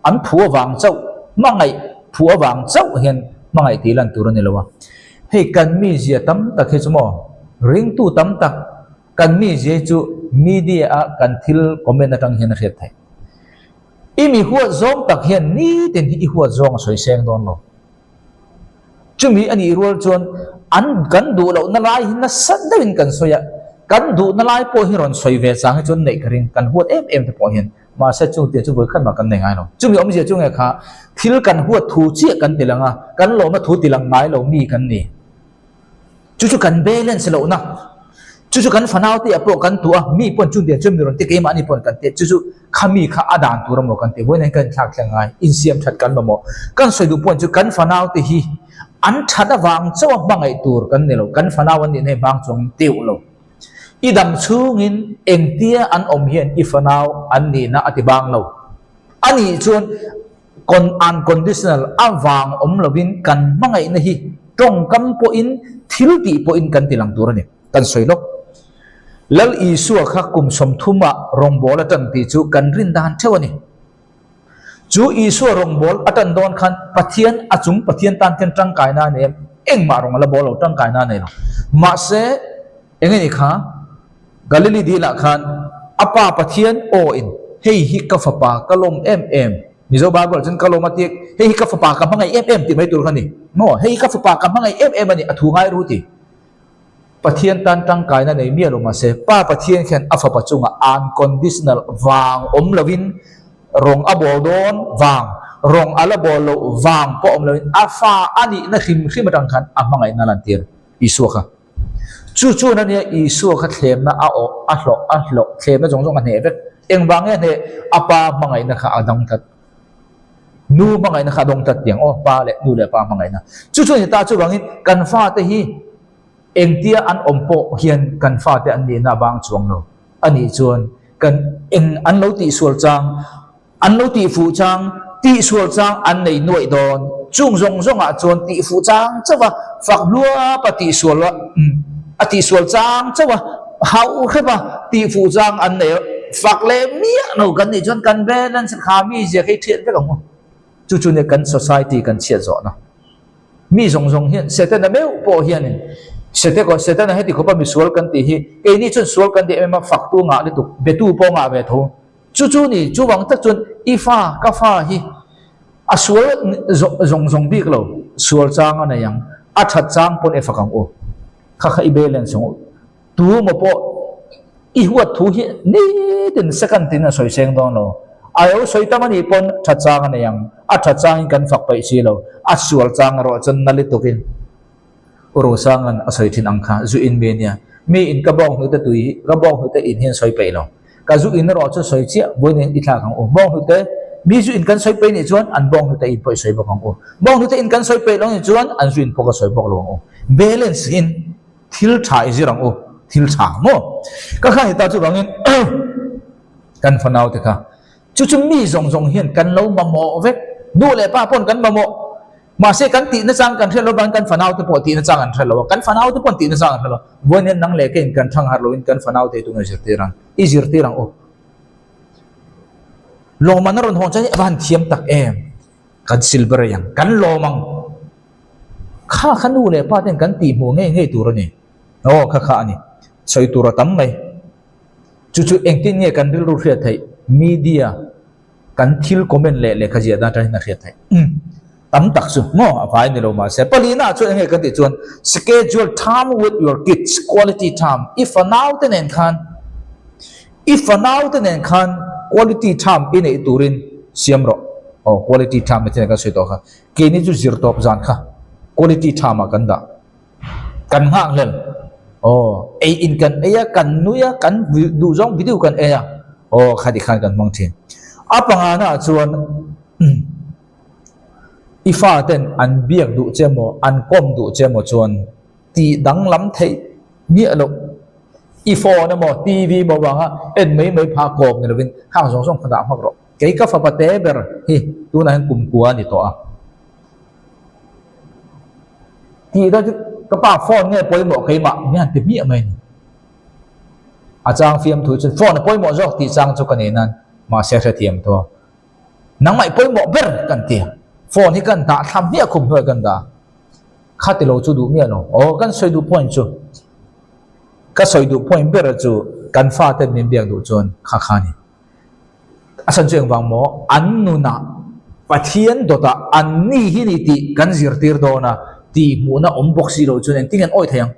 an phu avang chauh, hmangaih phu avang chauh hian hmangaih tih lan tur a ni lo a. Hei kan mizia tam tak hi chu maw ringtu tam tak kan mizia hi chu media a kan thil comment atang hian a hriat theih. I mi huat zawng tak hian nitin hi i huat zawng a sawi seng dawn lo. Chumi a nih rual chuan an kan duh lohna lai hi nasa deuhin kan sawi a, kan duhna lai pawh hi rawn sawi ve chang hi chuan neih ka ring, kan huat em em te pawh hian mahse chung tia chu vawi khat mah kan nei ngai lo. Chumi awmzia chu nge kha thil kan huat thu chiah kan ti lang a, kan lawmna thu ti lang ngai lo mi kan ni. Chu chu kan balance lohna, chu chu kan fanau te ah pawh kan tuah a, mi pawn chung tiang chuan mi rawn ti keimahni pawn kan ti a, chu chu kha mi kha a dan tur amaw kan ti, vawiin hian kan inthlak thleng ngai, insiam that kan mamawh. Kan sawi duh pawh chu kan fanau te hi an that avang chauh a hmangaih tur kan ni lo, kan fanau an nih na hi bang chuang teuh lo. I dam chhungin engtia an awm hian i fanau an nihna a ti bang lo. A nih chuan Con unconditional avang awm lovin kan hmangaihna hi tawngkam pawhin thil tih pawhin kan ti lang tur a ni. Kan sawi lawk. Lal Isua kha kum 30 ah rawngbâwl a tan tih chu kan rin dan theuh a ni. Chu Isua rawngbâwl a tan dawn khan Pathian a chung Pathian tan khian tangkaina a nei em? Engmah rawng a la bâwl lo, tangkaina a nei lo. Mahse, eng nge ni kha? Galili dilah khan a Pa Pathian aw in, Hei hi ka fapa ka lawm em em. Mizo Bible chuan ka lawm a ti, Hei hi ka fapa ka hmangaih em em tih mai tur kha ni. Maw? Hei hi ka fapa ka hmangaih em em a ni, a thu ngai ru ti. Pathian tan tangkaina nei miah lo mahse, Pa Pathian khian a fapa chungah unconditional vang awm lovin rawng a bawl dawn vang, rawng a la bawl loh vang pawh awm lovin a fa a nihna hrim hrim atang khan a hmangaihna a lantir Isua kha. Chu chuan a nia Isua kha thlemna a awh, a hlawh, a hlawh, thlemna zawng zawng a hneh vek. Engvang nge a hneh? A pa hmangaihna kha a dang tlat. Nu hmangaihna kha a dawng tlat tiang aw, pa leh nu leh pa hmangaihna. Chu chuan ni ta chuvangin kan fate hi engtia an awm pawh hian kan fate an nihna a bang chuang lo. A nih chuan kan eng an lo tihsual chang, An lo tihfuh chang, tihsual chang an nei nuaih dawn. Chung zawng zawngah chuan tihfuh chang chauh a, fak hluap a tihsual a, a tihsual chang chauh a, hauh hrep a, tihfuh chang an nei a, fak leh miah lo kan nih chuan kan balance kha mi zia khi thiat vek ang u. Chu chu nia kan society kan chhiat zawhna. Mi zawng zawng hian Setana meuh pawh hianin Sete kaw Setana heti khawpa misual kan tih hi keini chuan sual kan ti em em a, faktu ngah lutuk, betu pawh ngah ve tho. Chu chu ni, chuvang tak chuan i fa, ka fa hi a sual zawng zawng bik lo, sual chang a nei ang, a that chang pawn i fak ang u, kha kha i balance ang u, tu maw pawh i huat thu hi nitin second tin a sawi seng dawn lo, a lo sawi tam a nih pawn that chang a nei ang, a that changin kan fak paih si lo, a sual chang erawh chuan na lutukin. U Rosanga'n a sawi thin ang kha zu in mi ania. Mi in ka bawng hnute tui hi, ka bawng hnute in hian sawi peih lo. Ka zu in erawh chu sawi chiah, vawiin i thlak ang u. Bawng hnute, mi zu in kan sawi peih nih chuan an bawng hnute in pawh i sawi bawk ang u. Bawng hnute in kan sawi peih lo nih chuan an zu in pawh ka sawi bawk lo ang u. Balance in thil tha i zir ang u, thil tha maw? Ka kha heta chuvangin kan fanau te kha chu chu mi zawng zawng hian kan lo mamawh vek. Nu leh pa pawn kan mamawh. Mahse kan tihna chang kan hriat lo vangin kan fanau te pawh tihna chang an hre lo a, kan fanau te pawh tihna chang an hre lo. Vawiin hian nang leh keiin kan thang harh loin kan fanau te hi tunge zirtir ang? I zirtir ang u. Lawmman a rawn hawn chuan a va han thiam tak em? Kan sil ber ang, kan lawm ang. Kha kha nu leh pa ten kan tihhmuh ngei ngei tur a ni. Aw kha kha a ni. Sawi tur a tam mai. Chu chu engtin nge kan rilru hriat theih? Media. Kan thil comment leh lehkha ziah dan atangin a hriat theih. Tam tak chu maw a vai ni lo mahse palina ah chuan enge kan tih chuan schedule time with your kids, quality time i fanau te nen khan i fanau te nen khan quality time i neih turin siam rawh. Aw quality time te nen kan sawi tawh kha. Keini chu zir tawp zan kha. Quality tha mah kan dah. Kan nghak hlel. Aw, ei in kan ei a, kan nui a, kan duh zawng video kan en a. Aw, khati khan kan hmang thin. A pangana ah chuan i fa ten an biak duh che maw, an kawm duh che maw chuan tih danglam theih miah loh. I phone emaw, TV emaw vanga en mai mai pha kawp ni lovin khang zawng zawng kha dah hmak rawh. Kei ka fapa te ber hi tunah hian kumkua a ni tawh a. Tih dawn chu ka pa phone nge pawimawh keimah mi han ti hmiah mai a ni. A chang fiamthu chuan phone a pawimawh zawk tih chang chu ka nei nan mahse a hrethiam tawh a. Nangmah i pawimawh ber kan ti a, phone hi kan dah thla hmiah khum hnuai kan dah a. Kha ti lo chu duh miah lo. Aw kan sawi duh point chu ka sawi duh point ber chu kan faten min biak duh chuan kha kha a ni. A chhan chu engvang maw? An nunah Pathian dawtah an ni hi ni tih kan zirtir dawn a, tihhmuhna awm bawk si lo chuan engtin nge an awih thei ang?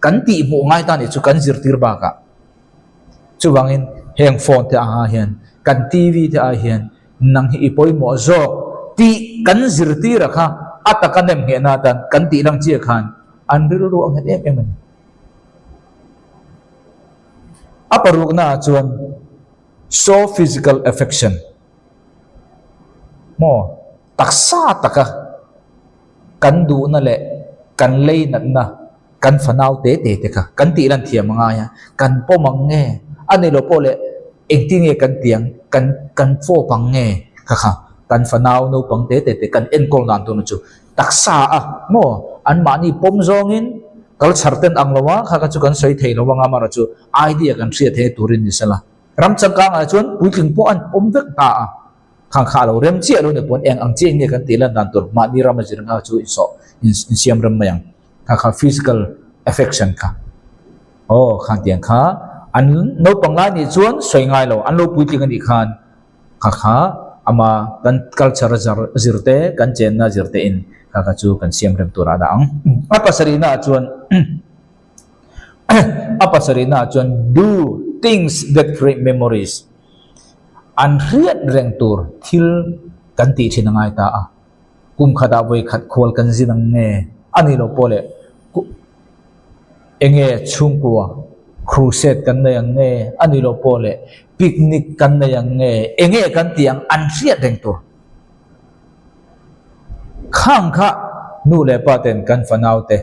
Kan tihhmuh ngai ta nih chu kan zirtir bakah. Chuvangin heng phone te anga hian, kan TV te ai hian nang hi i pawimawh zawk tih kan zirtir a kha a taka nem nghehna atan kan tih lang chiah khan an rilru a nghet em em a ni. A paruknaah chuan show physical affection maw taksa taka kan duhna leh kan leinatna kan fanau te te te kha kan tih lan thiam a ngai a, kan pawm ang nge a ni lo pawh leh engtin nge kan tih ang kan kan fawp ang nge kha kha kan fanau naupang te te te kan enkawl dan tur chu taksa a maw anmahni pawm zawngin culture ten ang lo a kha kha chu kan sawi thei lo anga amaherawhchu chu idea kan hriat theih turin ni sela ram changkangah chuan puitling pawh an pawm vek ta a khang kha a lo rem chiah lo ni pawn eng ang chiah nge kan tih lan dan tur mahni ram a zir nghal chu insawh insiam rem mai ang kha kha physical affection kha aw khan tiang kha an naupang lai nih chuan sawi ngai lo an lo puitling anih khan Kha kha ama kan culture a zar zir te, kan chenna zir te in kha kha chu kan siam rem tur a dah ang. A pasarihna ah chuan a pasarihna ah chuan do things that create memories an hriat reng tur thil kan tih thin a ngai ta a. Kum khatah vawi khat khual kan zin ang nge a ni lo pawh leh Enge chhungkua crusade kan nei ang nge a ni lo pawh leh picnic kan nei ang nge enge kan tih ang an hriat reng tur. Khang kha nu leh pa ten kan fanau te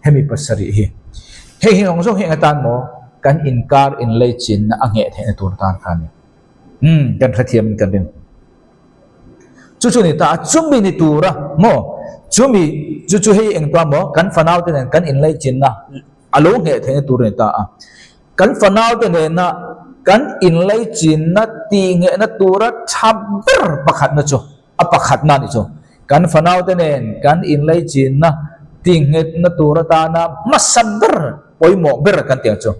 hemi pasarih hi hei hi zawng zawng hi eng atan maw kan inkar inleichinna a ngheh theihna tur tan kha a ni. Umm kan hrethiam in kan ring. Chu chu ni ta a, chumi ni tura maw? Chumi chu chu hei engtuah maw? Kan fanau te nen kan inlaichinna a lo ngheh theihna tur a ni ta a. Kan fanau te nena kan inlaichinna tihnghehna tura tha ber pakhatna chu, a pakhatna a ni chu. Kan fanau te nen kan inlaichinna tinghetna tur atana hmasa ber, pawimawh ber kan tih ang chu.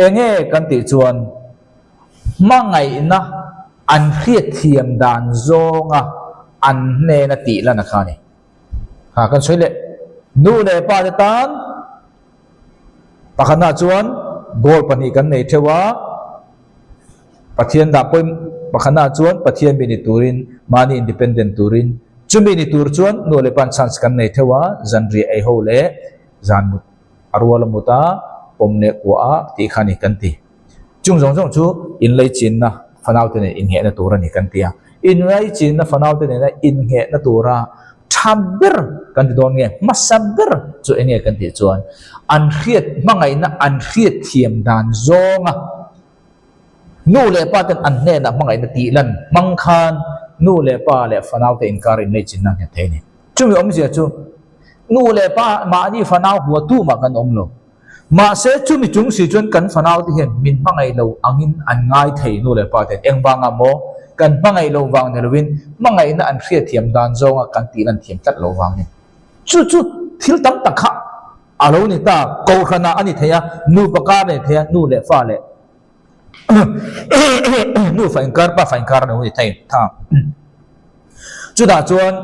Enge kan tih chuan Hmangaihna an hriatthiam dan zawnga an hnena tih lan a kha a ni. Ha, kan sawi leh. Nu leh pa te tan pakhatnaah chuan goal pahnih kan nei theuh a, Pathian dah pawih pakhatnaah chuan Pathian mi ni turin, mahni independent turin, chumi ni tur chuan nu leh pa an chance kan nei theuh a, zanriah ei ho leh zan mut a rual a mut a, pawm leh kuah a tih kha a ni kan ti. Chung zawng zawng chu inlaichinna fanaute nen innghehna tur a ni kan ti a. Inlaichinna fanaute nena innghehna tura tha ber kan ti dawn nge, hmasa ber chu eng nge kan tih chuan an hriat hmangaihna an hriat thiam dan zawnga nu leh pa ten an hnenah hmangaihna tih lan hmang khan nu leh pa leh fanaute inkar inlaichinna a nghet thei a ni. Chumi awmzia chu nu leh pa mahni fanau hua tumah kan awm lo. Mahse, chumi chung si chuan kan fanaute hian min hmangaih lo angin an ngai thei nu leh pa ten. Engvangah maw? Kan hmangaih lo vang ni lovin hmangaihna an hriatthiam dan zawnga kan tih lan thiam tlat lo vangin. Chu chu thil tam tak kha a lo ni ta. Kohhranah a ni thei a, nupa kar a ni thei a, nu leh fa leh nufa inkar, pafa inkar a lo ni thei ta. Chutah chuan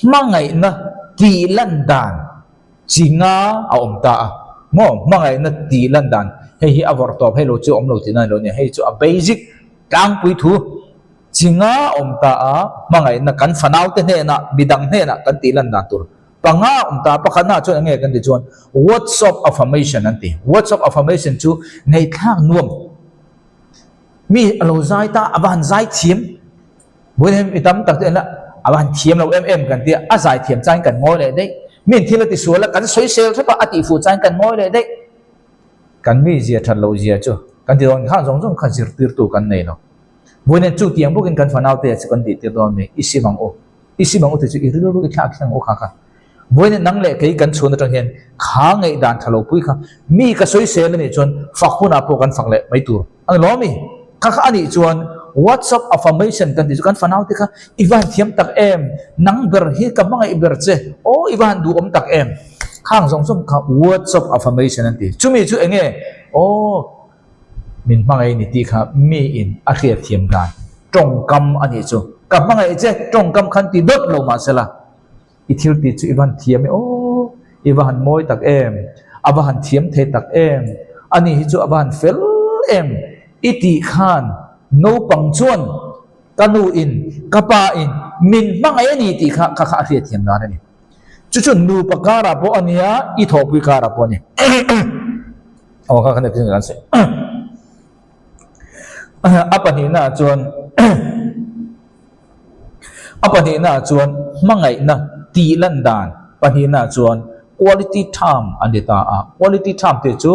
hmangaihna tih lan dan. Chi nga a awm ta a, maw hmangaihna tih lan dan hei hi a vawrh tawp hei lo chu awm lo tih na ni lo nia, hei chu a basic tlangpui thu. Chi nga a awm ta a, hmangaihna kan fanau te hnenah midang hnenah kan tih lan dan tur. Panga awm ta, pakhatna ah chuan eng nge kan tih chuan words of affirmation an ti. Words of affirmation chu ngaihthlak nuam. Mi a lo zai ta, a va han zai thiam. Vawiin hian mi tam tak chu en la, a va han thiam lo em em kan ti a, a zai thiam changin kan ngawi leh daih. Miin thil a ti sual a, kan sawisel hrep a, a tihfuh changin kan ngawi leh daih. Kan mi zia that loh zia chu kan ti dawn khan zawng zawng kha zirtirtu kan nei lo. Vawiin hian chutiang bawkin kan fanaute ah chu kan tihtir dawn mi, i sim ang u, i sim ang u tih chu i rilru i thlak thleng u kha kha. Vawiin hian nang leh kei kan chhun atang hian kha ngaihdan tha lo pui kha mi ka sawisel a nih chuan fak hunah pawh kan fak leh mai tur a ni lo mi? Kha kha a nih chuan WhatsApp affirmation kan tih chu kan fanaute kha i va han thiam tak em, nang ber hi ka hmangaih ber che, aw i va han duhawm tak em. Khang zawng zawng kha WhatsApp affirmation an ti. Chumi chu eng nge? Aw min hmangaih ni tih kha miin a hriatthiam dan tawngkam a nih chu. Ka hmangaih che tawngkam khan ti dawt lo mahsela. I thil tih chu i va han thiam e aw, i va han mawi tak em, a va han thiam thei tak em, ani hi chu a va han fel em, i tih khan naupang chuan ka nu in, ka pa in min hmangaih a ni tih kha kha kha a hriatthiam dan a ni. Chu chu nupa karah pawh a nia, i thawhpui karah pawh a ni. Aw kha kha kan sawi. A pahnihnaah chuan A pahnihnaah chuan hmangaihna tih lan dan pahnihnaah chuan quality time an ti ta a. Quality time tih chu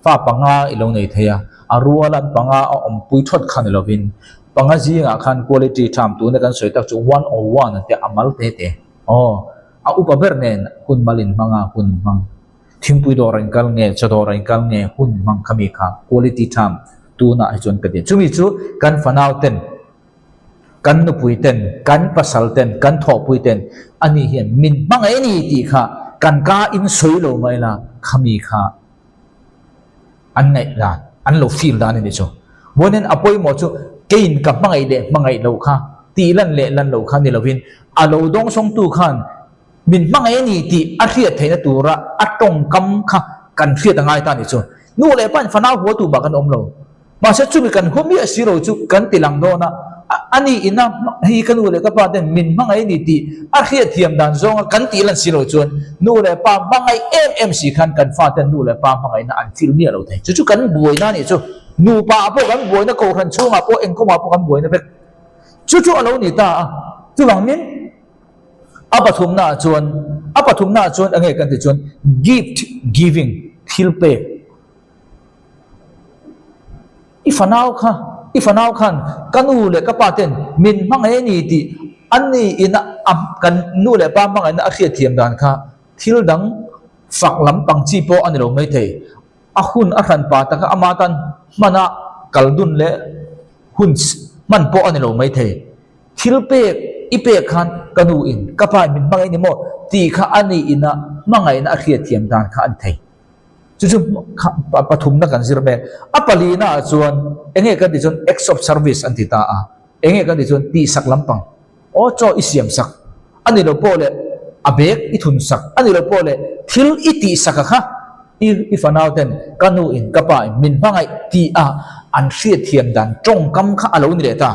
fa panga i lo nei thei a, a rual an panga a awmpui thawt kha ni lovin panga zingah khan quality time tuna kan sawi tak chu one on one an tia a mal te te. Aw, a upa ber nen hun mal inhmang a, hun inhmang. Thingpui dawr a inkal nge, chaw dawr a inkal nge, hun hmang kha mi kha quality time tunah hi chuan ka ti. Chumi chu kan fanau ten, kan nupui ten, kan pasal ten, kan thawhpui ten ani hian min hmangaih a ni tih kha kan ka in sawi lo mai la, khami kha an ngaih dan, an lo feel dan a ni chu. Vawiin a pawimawh chu keiin ka hmangaih leh hmangaih loh kha tih lan leh lan loh kha ni lovin a lo dawngsawngtu khan Min hmangaih a ni tih a hriat theihna tura a tawngkam kha kan hriat a ngai ta a nih chu. Nu leh pa in fanau hua tumah kan awm lo. Mahse chumi kan hua miah si lo chu kan ti lang dawn a, a ni ina hei ka nu leh ka pa ten min hmangaih a ni tih a hriat thiam dan zawnga kan tih lan si lo chuan nu leh pa hmangaih em em si khan kan fa ten nu leh pa hmangaihna an feel miah lo thei. Chu chu kan buaina a nih chu. Nupa ah pawh kan buaina, kohhran chhungah pawh engkawmah pawh kan buaina vek. Chu chu a lo ni ta a. Chuvangin. A pathumna ah chuan, a pathumna ah chuan enge kan tih chuan gift giving, thil pek. I fanau kha, i fanau khan ka nu leh ka pa ten min hmangaih a ni tih an ni ina a kan nu leh pa hmangaihna a hriatthiam dan kha thil dang fak lampang chi pawh a ni lo maithei. A hun a hran pa taka ama tan hmana kal dun leh hun hman pawh a ni lo maithei. Thil pek i pek khan ka nu in ka pa in min hmangaih ni maw tih kha a ni ina hmangaihna a hriatthiam dan kha a ni thei. Chu chu pathumna kan zir mek. A palina ah chuan eng nge kan tih chuan acts of service an ti ta a. Eng nge kan tih chuan tihsak lampang. Aw chaw i siam sak a ni lo pawh leh a bag i thun sak a ni lo pawh leh thil i tihsak a kha i i fanau ten ka nu in ka pa in min hmangaih tih a an hriatthiam dan tawngkam kha a lo ni leh ta.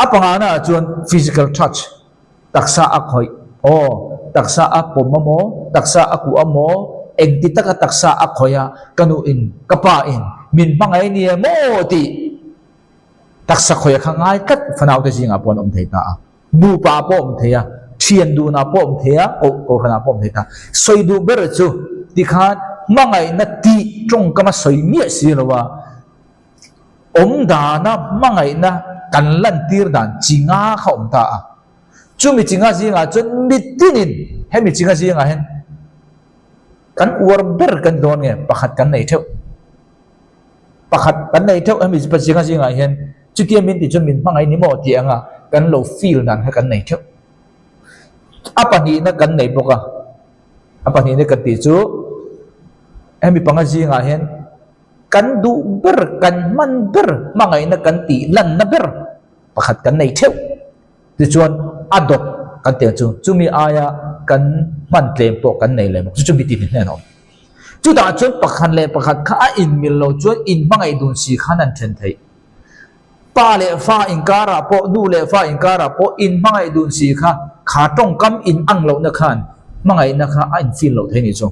A pangana ah chuan physical touch, taksa a khawih, aw, taksa a pawm a maw, taksa a kuh a maw, engti taka taksa a khawih a, ka nu in, ka pa in min hmangaih nia maw tih taksa khawih a kha ngai tlat fanaute zingah pawh an awm thei ta a, nupa ah pawh a awm thei a, thian dunah pawh a awm thei a, koh kohhranah pawh a awm thei ta. Sawi duh ber chu tikhan hmangaihna tih tawngkam a sawi miah si lo a, Awm dana hmangaihna kan lantir dan chi nga kha awm ta a. Chumi chi nga zingah chuan mitinin hemi chi nga zingah hian kan uar ber kan dawn nge pakhat kan nei theuh. Pakhat kan nei theuh hemi chi nga zingah hian chutia min tih chuan min hmangaih ni maw tih anga kan lo feel dan kha kan nei theuh. A pahnihna kan nei bawk a. A pahnihna kan tih chu hemi panga zingah hian Kan duh ber, kan hman ber, hmangaihna kan tih lanna ber pakhat kan nei theuh. Tichuan a dawt kan tih ang chu, chumi aia kan hman tlem pawh kan nei leh bawk. Chu chu mi tihni hnen a awm. Chutah chuan pakhat leh pakhat kha a inmil lo chuan inhmangaih dun si khan an then theih. Pa leh fa inkarah pawh, nu leh fa inkarah pawh inhmangaih dun si kha. kha tawngkam in ang lohna khan hmangaihna kha a in feel loh thei ni chu.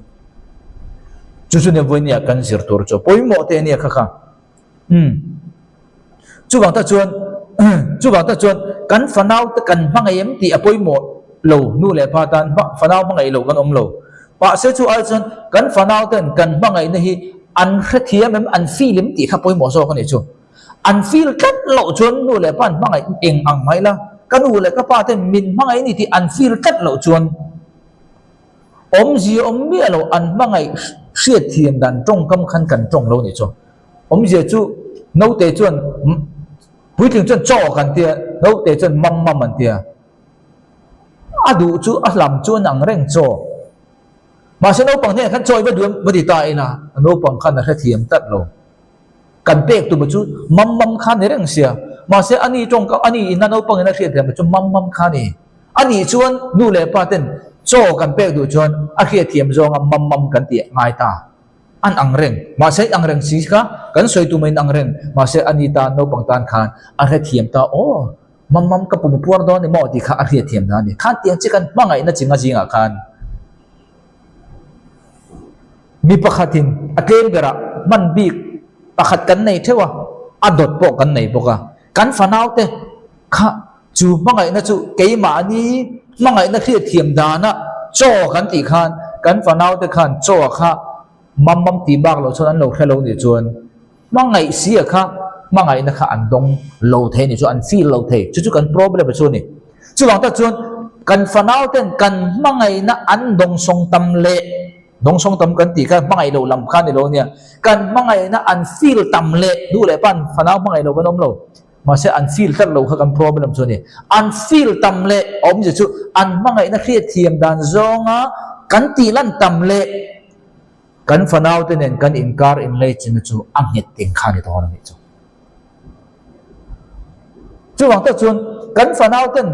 Chu chu nia vawinia kan zir tur chu pawimawh te ania kha kha. Umm. Chuvang tak chuan chuvang tak chuan kan fanau te kan hmangaih em tih a pawimawh lo nu leh pa tan fanau hmangaih lo kan awm lo. Mahse chu ai chuan kan fanau ten kan hmangaihna hi an hrethiam em an feel em tih kha pawimawh zawk a nih chu. An feel tlat loh chuan nu leh pa an hmangaih eng ang mai la, ka nu leh ka pa ten min hmangaih a ni tih an feel tlat loh chuan awmzia awm miah lo an hmangaih hriatthiam dan tawngkam khan kan tawng lo a nih chu. Awmzia chu naute chuan puitling chuan chaw kan tia, naute chuan mam mam an tia. A duh chu a hlam chu an ang reng chaw. Mahse naupang hnenah khan chaw i va duh em va ti ta ila, naupang khan a hrethiam tlat lo. Kan pek tum chu mam mam kha ni reng sia. Mahse ani tawngkam ani ina naupang ina hriat thiam chu mam mam kha ni. Ani chuan nu leh pa ten chaw kan pek duh chuan a hriatthiam zawnga mam mam kan tih ngai ta. An ang reng. Mahse i ang reng si kha kan sawi tum a in ang reng. Mahse ani tan naupang tan khan a hrethiam ta aw mam mam ka pum puar dawn ni maw tih kha a hriatthiam ta a ni. Khan tiang chi kan hmangaihna chinga zingah khan mi pakhatin a tlem berah hman bik pakhat kan nei theuh a, a dawt pawh kan nei bawk a. Kan fanaute kha chu hmangaihna chu keimahni hmangaihna hriatthiam dana chaw kan tih khan kan fanaute khan chaw kha mam mam tih bak loh chuan an lo hre lo nih chuan hmangaih sia kha hmangaihna kha an dawng lo thei nih chu an feel lo thei. Chu chu kan problem chu a ni. Chuvang tak chuan kan fanauten kan hmangaihna an dawngsawng tam leh dawngsawng tam kan tih kha hmangaih loh lam kha a ni lo ania. Kan hmangaihna an feel tam leh duh leh pawn fanau hmangaih loh kan awm lo. Mahse an feel tlat lo kha kan problem chu a ni. An feel tam leh awmzia chu an hmangaihna hriatthiam dan zawnga kan tih lan tam leh kan fanaute nen kan inkar inleichina chu a nghet teng kha a ni dawn a nih chu. Chuvang tak chuan kan fanau ten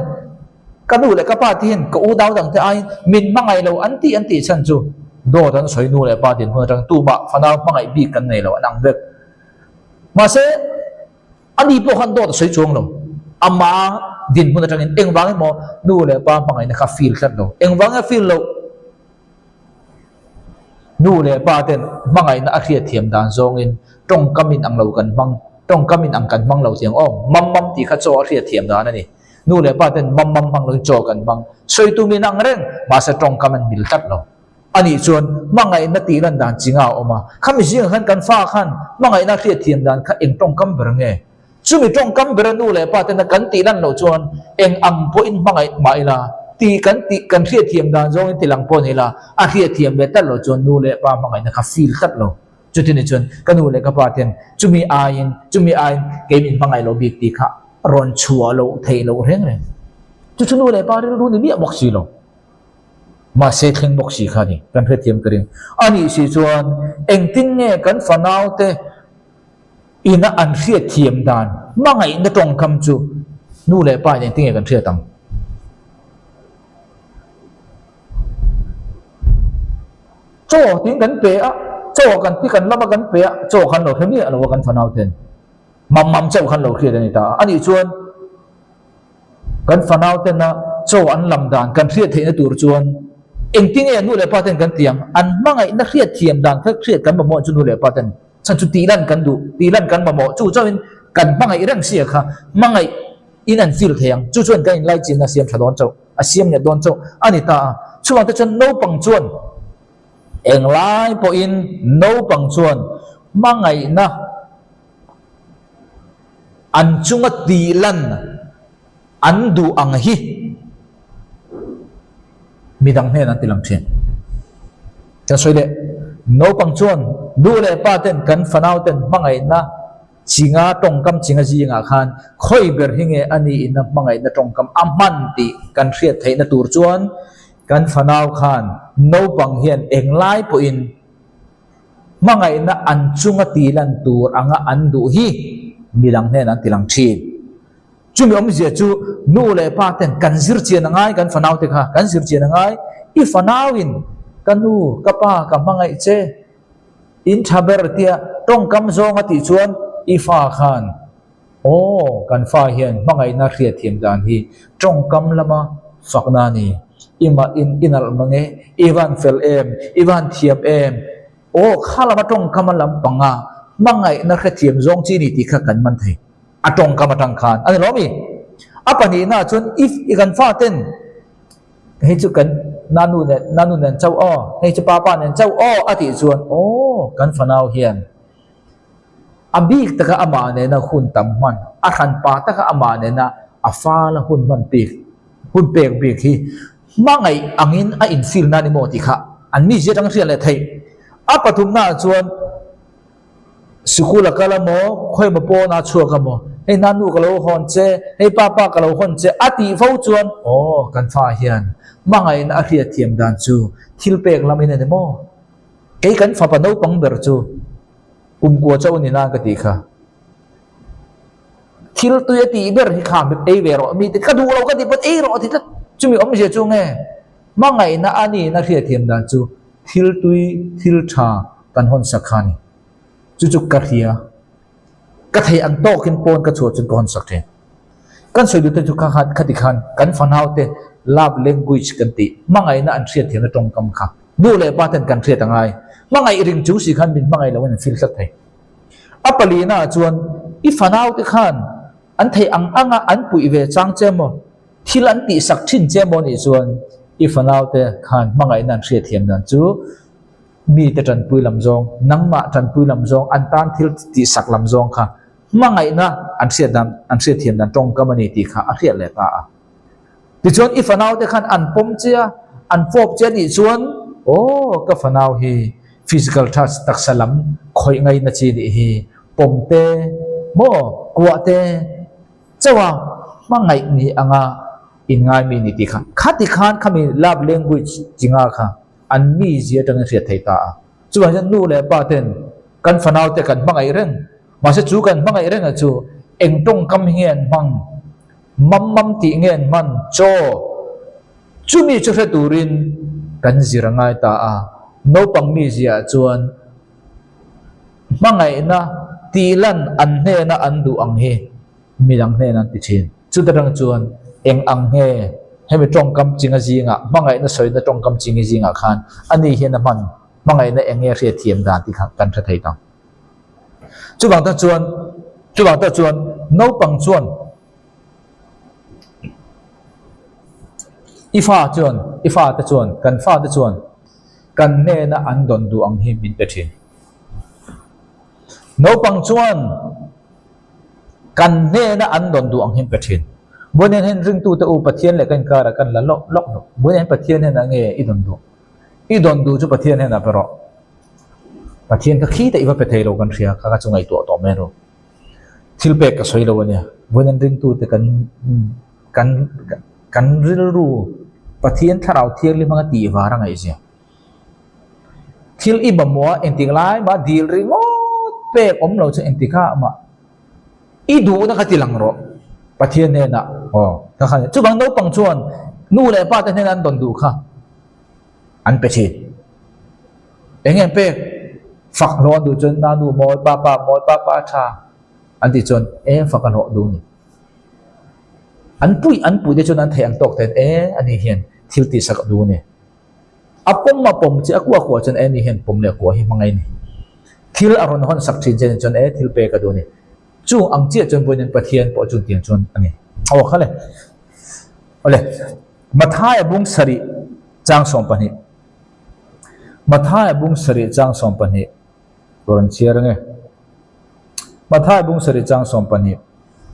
ka nu leh ka pa te hian ka unau dang te aiin min hmangaih lo an tih an tih chhan chu dawt an sawi nu leh pa dinhmun atang tumah fanau hmangaih bik kan nei lo an ang vek. Mahse ani pawh khan dawt a sawi chuang lo. Ama dinhmun atangin engvang emaw nu leh pa hmangaihna kha feel tlat lo. Engvang nge feel loh? Nu leh pa ten hmangaihna a hriatthiam dan zawngin tawngkam in ang lo kan hmang, tawngkam in ang kan hmang lo tiang aw, mam mam tih kha chaw a hriatthiam dan a ni. Nu leh pa ten mam mam hmang loin chaw kan hmang, sawi tum in ang reng, mahse tawngkam an mil tlat lo. Anih chuan hmangaihna tih lan dan chi nga a awm a, khami zingah khan kan fa khan hmangaihna a hriatthiam dan kha eng tawngkam ber nge? Chumi tawngkam bera nu leh pa tena kan tih lan loh chuan eng ang pawhin hmangaih mah ila, tih kan tih kan hriatthiam dan zawngin ti lang pawh ni ila, a hriatthiam ve tlat loh chuan nu leh pa hmangaihna kha feel tlat lo. Chuti ni chuan ka nu leh ka pa ten chumi aiin chumi aiin kei min hmangaih loh bik tih kha rawn chhuah loh theih loh reng reng. Chu chu nu leh pa rilru ni miah bawk si lo. Mahse thleng bawk si kha a ni, kan hriatthiam ka ring. Anih si chuan engtin nge kan fanaute Ina an hriatthiam dan hmangaihna tawngkam chu nu leh pa in engtin nge kan hriat ang? Chaw tin kan pe a, chaw kan ti kan lama kan pe a, chaw khan lo hre miah lo a kan fanau ten. Mam mam chauh khan lo hriat a ni ta a. Anih chuan kan fanau tena chaw an lam dan kan hriat theihna tur chuan engtin nge nu leh pa ten kan ti ang? An hmangaihna hriatthiam dan kha hriat kan mamawh chu nu leh pa ten. Chhan chu tih lan kan duh, tih lan kan mamawh. Chu chauhin kan hmangaih reng sia kha hmangaih in an feel thei ang. Chu chuan kan inlaichinna a siam tha dawn chauh, a siam nghet dawn chauh a ni ta a. Chuvang te chuan naupang chuan englai pawhin naupang chuan hmangaihna an chunga tih lan an duh ang hi midang hnen an ti lang thin. Kan sawi leh, naupang chuan nu leh pa ten kan fanau ten hmangaihna chinga tawngkam chinga zingah khan khawi ber hi nge a niin a hmangaihna tawngkam a hman tih kan hriat theihna tur chuan kan fanau khan naupang hian englai pawhin hmangaihna an chunga ti lan tur anga an duh hi midang hnen an ti lang thin. Chumi awmzia chu nu leh pa ten kan zir chian a ngai, kan fanau te kha kan zir chian a ngai. I fanauin ka nu, ka pa ka hmangaih che, in tha ber tia tawngkam zawng a tih chuan i fa khan aw kan fa hian hmangaihna hriatthiam dan hi tawngkam lama Fakna a ni. I mah in i nalh mang e, i van fel em, i van thiam em. Aw, kha lama tawngkam a lam pang a, hmangaihna hrethiam zawng chi ni tih kha kan man thei. A tawngkam atang khan a ni lo mi? A pahnihna chuan if i kan faten hei chu kan nanu nen nanu nen chauh aw, hei chu papa nen chauh aw a tih chuan aw kan fanau hian a bik taka amah nena hun tam hman, a hranpa taka amah nena a fala hun hman bik hun pek bik hi hmangaih angin a infil na ni maw tih kha an mizia atang hriat leh theih. A pathumnaah chuan Sikul a kal a maw, khawimaw pawn a chhuak a maw, hei nanu ka lo hawn che, hei papa ka lo hawn che a tih fo chuan aw kan fa hian hmangaihna a hriatthiam dan chu thil pek lam in a ni maw? Kei kan fapa naupang ber chu kumkua chauh ni nan ka tih kha. Thil tui a tih ber hi kha ei ve rawh mi te ka duh lo ka tih pawn ei rawh a ti tlat. Chumi awmzia chu nge hmangaihna a niin a hriatthiam dan chu thil tui thil tha kan hawn sak kha a ni. Chu chu ka hria. Ka thei ang tawkin pawn ka chhuah chuan ka hawn sak thin. Kan sawi duhte chu kha khan khati khan kan fanaute love language kan tih hmangaihna an hriatthiamna tawngkam kha nu leh pa ten kan hriat a ngai. Hmangaih ring chung si khan min hmangaih loin an feel tlat thei. A palina ah chuan i fanaute khan an theih ang anga an puih ve chang che maw, thil an tihsak thin che maw nih chuan i fanaute khan hmangaihna an hriatthiam dan chu mite tanpui lam zawng, nangmah tanpui lam zawng, an tan thil tihsak lam zawng kha hmangaihna an hriat dan, an hriatthiam dan tawngkam a ni tih kha a hriat leh ta a. Tichuan i fanau te khan an pawm che a, an fawp che a nih chuan aw ka fanau hi physical touch taksa lam khawih ngaihna chi nih hi pawm te maw kuah te chauh a hmangaih ni anga inngai mi ni tih kha khati khan khami love language chi nga kha an mizia atangin hriat thei ta a. Chuvang chuan nu leh pa ten kan fanau te kan hmangaih reng mahse chu kan hmangaih reng a chu eng tawngkam hi nge an hmang? Mam mam tih nge an hman chaw? Chumi chu hre turin kan zir a ngai ta a, naupang mizia ah chuan hmangaihna tih lan an hnena an duh ang hi midang hnena an ti thin. Chuta tang chuan eng ang nge hemi tawngkam chinga zingah hmangaihna sawina tawngkam chingi zingah khan ani hian a hman hmangaihna eng nge hriatthiam dan tih kha kan hre thei tang. Chuvang tak chuan chuvang tak chuan naupang chuan i fa chuan i fa te chuan kan fa te chuan kan hnena an dawn duh ang hi min pe thin. Naupang chuan kan hnena an dawn duh ang hi min pe thin. Vawiin hian ringtute u Pathian leh ka inkarah kan la lawk lawk lo. Vawiin hian Pathian hnenah nge i dawn duh? I dawn duh chu Pathian hnenah pe rawh. Pathian kha khi te i va pe thei lo kan hria kha kha chu ngaihtuah tawh mai ru. Thil pek ka sawi lo a nia. Vawiin an ringtute kan kan kan rilru Pathian thlarau thianghlim hmanga tih var a ngaihzia. Thil i mamawh a engtik lai mah dil ringawt pek awm lo chu engtik kha mah i duhna kha ti lang rawh Pathian hnenah aw kha kha chuvang naupang chuan nu leh pa te hnenah an dawn duh kha. An pe thin. Eng nge an pek? Fak hlawh an duh chuan nanu mawi, papa mawi, papa tha an tih chuan e fak a hlawh duh a ni. An puih an puih te chuan an theih ang tawk ten e ani hian thil tihsak a duh a ni. A pawm a pawm chi a kuah kuah chuan e ani hian pawm leh kuah hi hmangaih a ni. Thil a rawn hawn sak thin che chuan e thil pek a duh a ni. Chung ang chiah chuan vawiin Pathian pawh chung tiang chuan a ni. Aw kha le. Awle. Mathaia bung sarih chang 12 Mathaia bung sarih chang 12 rawn chhiar ange. Mathaia bung sarih chang 12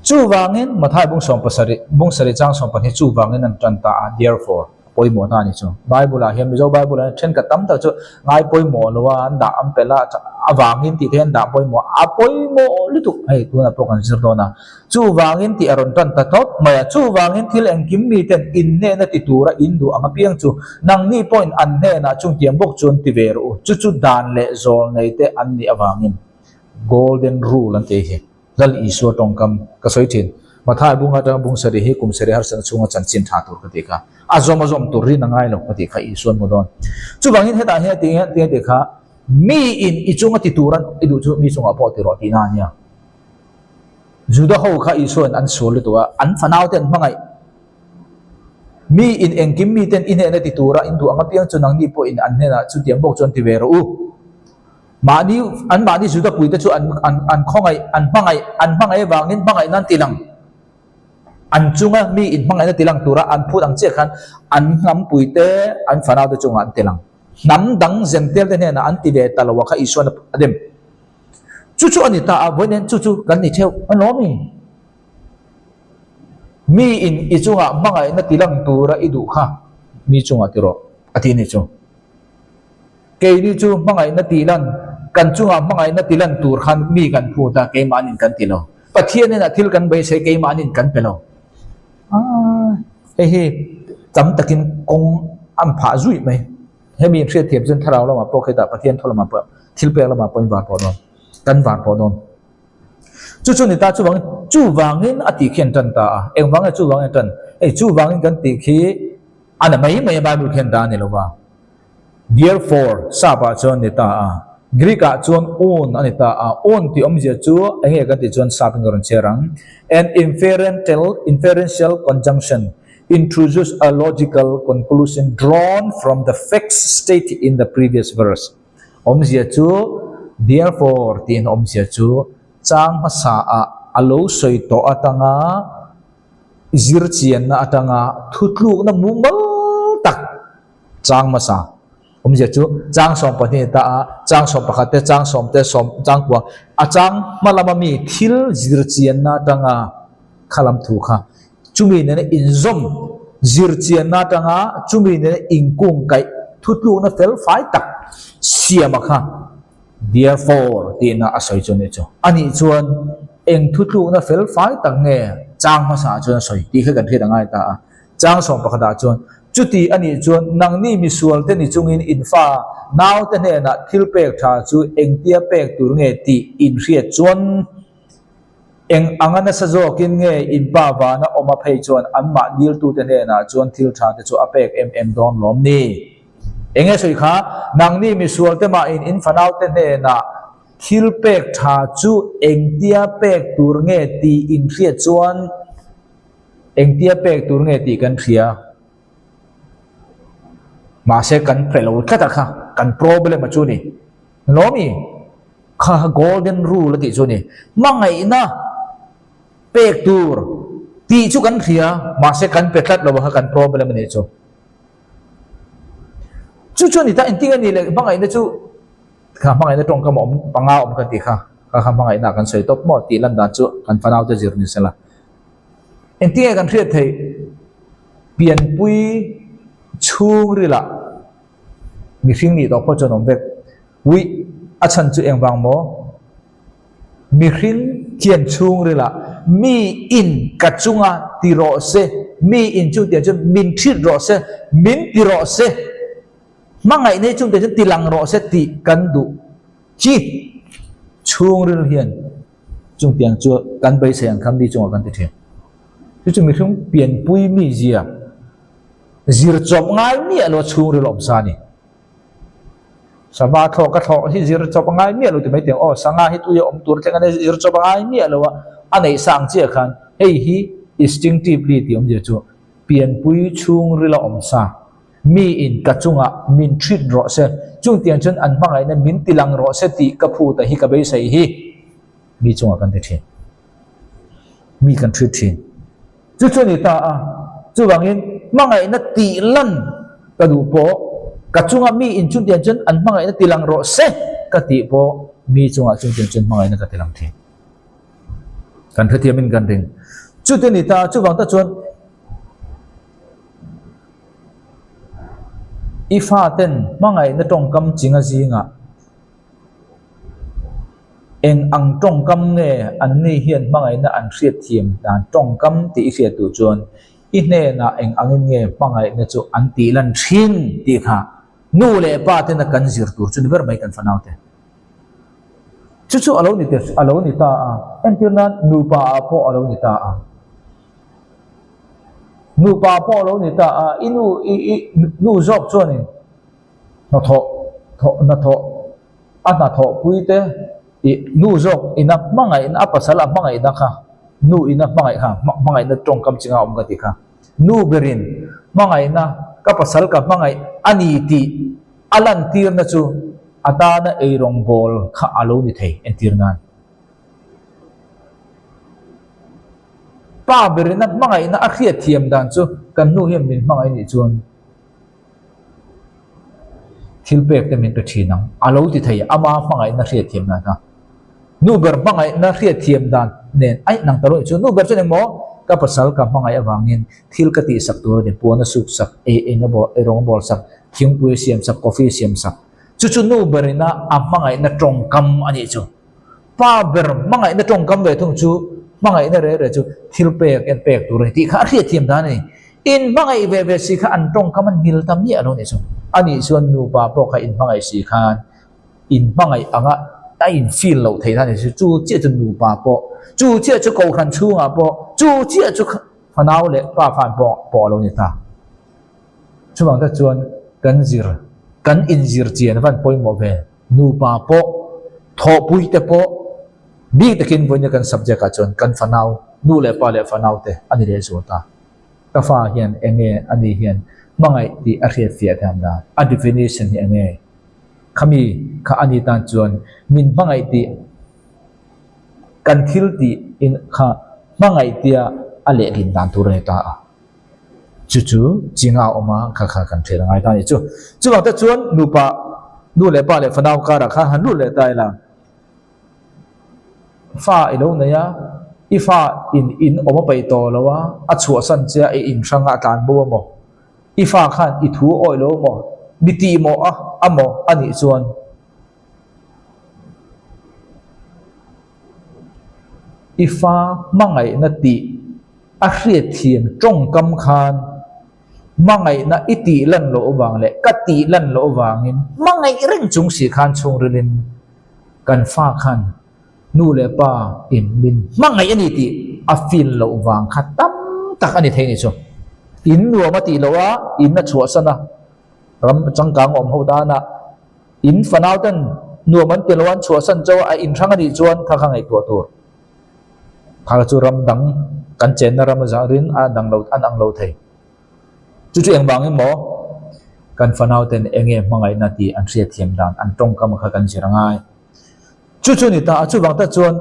Chuvangin Mathaia bung sawmpasarih bung sarih chang 12 chuvangin an tan ta a, therefore a pawimawh ta a ni chu. Bible ah hian Mizo Bible ah hian thenkhat tam tak chu ngai pawimawh lo a, an dah an pelh a, avangin tih te hian dah pawimawh a pawimawh lutuk hei tunah pawh kan zir dawn a. Chuvangin tih a rawn tan ta tawp mai a, chuvangin thil engkim miten in hnena ti tura in duh ang apiang chu nangni pawhin an hnenah chungtiang bawk chuan ti ve rawh u, chu chu dan leh zawl nei te an nih avangin Golden Rule an tih hi Lal Isua tawngkam ka sawi thin. Mathai bunga atanga bung sarih hi kum sarih harsatna chhunga chanchin tha tur ka tih kha, a zawm a zawm tur rin a ngai lo ka tih kha Isuan hmu dawn. Chuvangin hetah hian ti hian tih kha miin i chunga ti tura i duh chu mi chungah pawh ti rawh tihna a nia. Juda ho kha Isuain an sual lutuk a, an fanau te an hmangaih. Mi in engkim miten i hnehna ti tura in duh ang apiang chu nangni pawhin an hnenah chutiang bawk chuan ti ve rawh u. Mahni, anmahni Juda puite chu an, an, an khawngaih, an hmangaih, an hmangaih avangin hmangaihna an ti lang. An chunga mi in hmangaihna ti lang tura an phut ang chiah khan an hnam puite, an fanaute chungah an ti lang. Hnam dang zentel te hnenah an ti ve ta lo a kha Isuan a dem. Chu chu a ni ta a, vawiin chu chu kan ni theuh a lawm i. Mi in i chungah hmangaihna ti lang tura i duh kha mi chungah ti rawh a ti ni chu. Keini chu hmangaihna tih lan, kan chungah hmangaihna ti lan tur khan mi kan phut a, keimahnin kan ti lo. Pathianin a thil kan beisei keimahnin kan pe lo. Aaa, hei hi tam takin kawng an phah zuih mai. Hemi in hriatthiam chuan thlarau lamah pawh khitah Pathian thaw lamah pawh thil pek lamah pawh in var pawh dawn, kan var pawh dawn. Chu chu ni ta chuvangin chuvangin a tih khi an tan ta a. Engvang nge chuvangin an tan? Hei chuvangin kan tih khi a na mai mai a Bible khi an ta a ni lo va. Therefore, sap ah chuan ni ta a. Greek ah chuan on a ni ta a. On tih awmzia chu eng nge kan tih chuan sap in ka rawn chhiar ang. An inferential inferential conjunction introduces a logical conclusion drawn from the facts stated in the previous verse. Awmzia chu therefore tih in awmzia chu chang hmasa ah a lo sawi tawh atanga zirchianna atanga thutlukna mumal tak Chang hmasa awmzia chu chang 12 ta a, chang 11 te, chang sawm te, sawm chang kua a chang hma lama mi thil zirchianna atanga kha lam thu kha chumi nena inzawm zirchianna atanga chumi nena inkung kaih thutlukna fel fai tak siama kha therefore tihna a sawi chu a nih chu. Anih chuan eng thutlukna fel fai tak nge chang hmasa ah chuan a sawi tih kha kan hriat a ngai ta a. Chang 11 ah chuan, Chuti a nih chuan nangni misualte ni chungin in fa naute hnenah thil pek tha chu engtia pek tur nge tih in hriat chuan eng anga nasa zawkin nge in pa vana awm a phei chuan anmah diltute hnenah chuan thil tha te chu a pek em em dawn lawm ni? Eng nge sawi kha? Nangni misualte mahin in fa naute hnenah thil pek tha chu engtia pek tur nge tih in hriat chuan Engtia pek tur nge tih kan hria. Mahse kan pe lo tlat a kha, kan problem a chu ni. Lawmi, kha golden rule a tih chu ni. Hmangaihna pek tur tih chu kan hria, mahse kan pe tlat lo a kha kan problem a nih chu. Chu chu a ni ta, engtin a nih leh hmangaihna chu Kha hmangaihna tawngkam a awm panga awm ka tih kha, kha kha hmangaihna kan sawi tawp maw tih lan dan chu kan fanaute zir ni sela. Engtin nge kan hriat theih? Pianpui chhungrilah mihring nih tawh pawh chuan awm vek. Uih, a chhan chu engvang maw? Mihring khian chhungrilah mi in ka chunga ti rawh se, mi in chung tiang chuan min thrit rawh se, min ti rawh se. Hmangaihna hi chungte chuan ti lang rawh se tih kan duh chi chhungril hian chungtiang chu kan beisei ang kha mi chungah kan ti thin. Chu chu mihring pianpui mi zia zir chawp ngai miah lo chhungril awm sa a ni. Sava thlawh ka thlawh hi zir chawp ngai miah lo ti mai teng aw sanga hi tuia awm tur thleng a nia zir chawp ngai miah lo a, a neih sa ang chiah khan hei hi instinctively tih awmzia chu pianpui chhungrila awm sa. Mi in ka chungah min treat rawh se, chungtiang chuan an hmangaihna min ti lang rawh se tih ka phut a hi ka beisei hi mi chungah kan ti thin. Mi kan treat thin. Chu chu a ni ta a, chuvangin hmangaihna tih lan ka duh pawh ka chunga mi in chungtiang chuan an hmangaihna ti lang rawh se ka tih pawh mi chungah chungtiang chuan hmangaihna ka ti lang thin. Kan hrethiamin kan ring. Chuti a ni ta a, chuvang tak chuan I faten hmangaihna tawngkam chinga zingah eng ang tawngkam nge anni hian hmangaihna an hriatthiam dan tawngkam tih i hriat duh chuan i hnenah eng angin nge hmangaihna chu an tih lan thin tih kha nu leh pa tena kan zir tur chu ni ber mai kan fanaute. Chu chu a lo ni a lo ni ta a, entir nan nupa ah pawh a lo ni ta a. Nupa pawh a lo ni ta a, i nu i i nu zawk chuanin hnathawh thawh hnathawh a hnathawh pui te i nu zawk ina hmangaihna a pasal a hmangaihna kha nu ina hmangaih kha hmangaihna tawngkam chinga awm ka tih kha nu berin. Hmangaihna, ka pasal ka hmangaih a ni tih a lantirna chu a tana eirawngbawl kha a lo ni thei, entir nan. Pa berina hmangaihna a hriatthiam dan chu kan nu hian min hmangaih nih chuan thil pek te min pe thin ang a lo ti thei, ama hmangaihna hriatthiam dan kha. Nu ber hmangaihna hriatthiam dan nen aih nang ta lo nih chuan nu ber chuan engmaw ka pasal ka hmangaih avangin thil ka tihsak tur a ni, puan a suk sak, ei eng a bawl, ei rawng a bawl sak, thingpui a siam sak, coffee a siam sak. Chu chu nu berina a hmangaihna tawngkam a nih chu. Pa ber hmangaihna tawngkam ve thung chu hmangaihna reh reh chu thil pek en pek tur a ni tih kha a hriatthiam dan a ni. In hmangaih ve ve si kha an tawngkam an mil ta miah lo a nih chu. A nih chuan nupa pawh kha in hmangaih si khan in hmangaih anga a in feel loh theih dan a ni chu. Chu chiah chu nupa pawh, chu chiah chu kohhran chhungah pawh, chu chiah chu fanau leh pa khan pawh pawh a lo ni ta. Chuvang te chuan kan zir, kan inzir chian a van pawimawh ve. Nupa pawh, thawhpui te pawh, bik takin vawiin kan subject ah chuan kan fanau, nu leh pa leh fanau te a ni leh zual ta. Ka fa hian eng nge a ni hian hmangaih tih a hriat fiah thiam dan, a definition hi eng nge? Khami kha a ni tan chuan min hmangaih tih kan thil tih in kha hmangaih tia a lehlin dan tur a ni ta a. Chu chu chinga a awm a, kha kha kan hriat a ngai ta a nih chu. Chuvang te chuan nupa, nu leh pa leh fanau karah khan han lut leh ta ila, fa i lo nei a, i fa in in awm a peih tawh lo a, a chhuahsan che a, i inhrang a, a tlan bo a maw? I fa khan i thu a awih lo a maw? Mi tih mawh a a maw a nih chuan i fa hmangaihna tih A hriatthiam tawngkam khan hmangaihna i tih lan loh avang leh ka tih lan loh avangin hmangaih reng chung si khan chhungrilin kan fa khan nu leh pa in min hmangaih a ni tih a feel loh vang kha tam tak a ni thei a ni chu. In nuam a tih loh a, in a chhuahsan a, ram changkang awm ho dana in fanau ten nuam an ti lo a, an chhuahsan chauh a, a inhrang a nih chuan kha kha ngaihtuah tur. Phal chu ram dang kan chenna ram a rin a dang lo an ang lo thei. Chu chu engvangin maw kan fanau ten eng nge hmangaihna tih an hriatthiam dan an tawngkam kha kan zir a ngai. Chu chu ni ta a chuvang tak chuan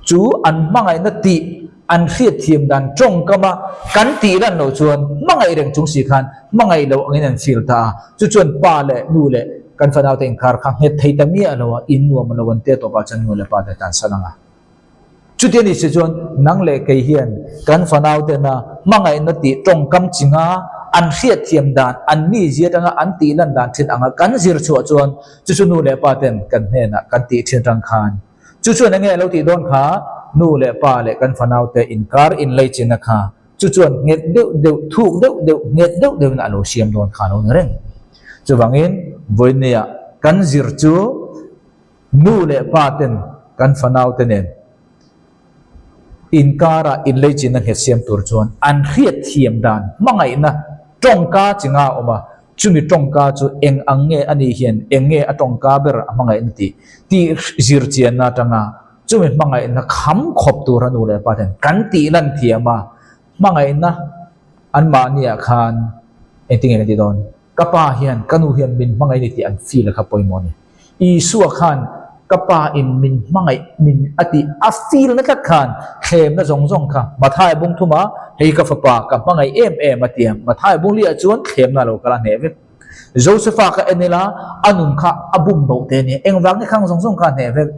chu an hmangaihna tih an hriatthiam dan tawngkama kan tih lan loh chuan hmangaih reng chung si khan hmangaih loh angin an feel ta a. Chu chuan pa leh nu leh kan fanau te inkar kha nghet thei ta miah lo a, in nuam a lo an tia tawpah chuan nu leh pa te tan san ang a. Chuti a nih si chuan nang leh kei hian kan fanau tena hmangaihna tih tawngkam chinga an hriatthiam dan, an mizia atanga an tih lan dan thin anga kan zir chhuah chuan chu chu nu leh pa ten kan hnenah kan tih thin atang khan chu chuan enge a lo tih dawn kha nu leh pa leh kan fanau te inkar inleichina kha Chu chuan nghet deuh deuh, thuk deuh deuh, nghet deuh deuhin a lo siam dawn kha a lo ni reng. Chuvangin vawinia kan zir chu nu leh pa ten kan fanau te nen inkara inleichinna nghet siam tur chuan an hriatthiam dan hmangaihna tawngka chi nga a awm a, chumi tawngka chu eng ang nge a nih hian eng nge a tawngka ber a hmangaihna tih tih zir chianna atanga Chumi hmangaihna kham khawp tura nu leh pa ten kan tih lan thiam a, hmangaihna anmahniah khan engtin nge kan tih dawn? Ka pa hian, ka nu hian min hmangaih a ni tih an feel a kha pawimawh a ni. Isua khan ka pa in min hmangaih min a tih a feel na tlat khan thlemna zawng zawng kha Mathai bung thuma hei ka fapa ka hmangaih em em a ti a, Mathai bung liah chuan thlemna a lo kal a hneh vek. Josefa kha en ila a nun kha a bum boh te a ni. Engvang nge khang zawng zawng kha a hneh vek?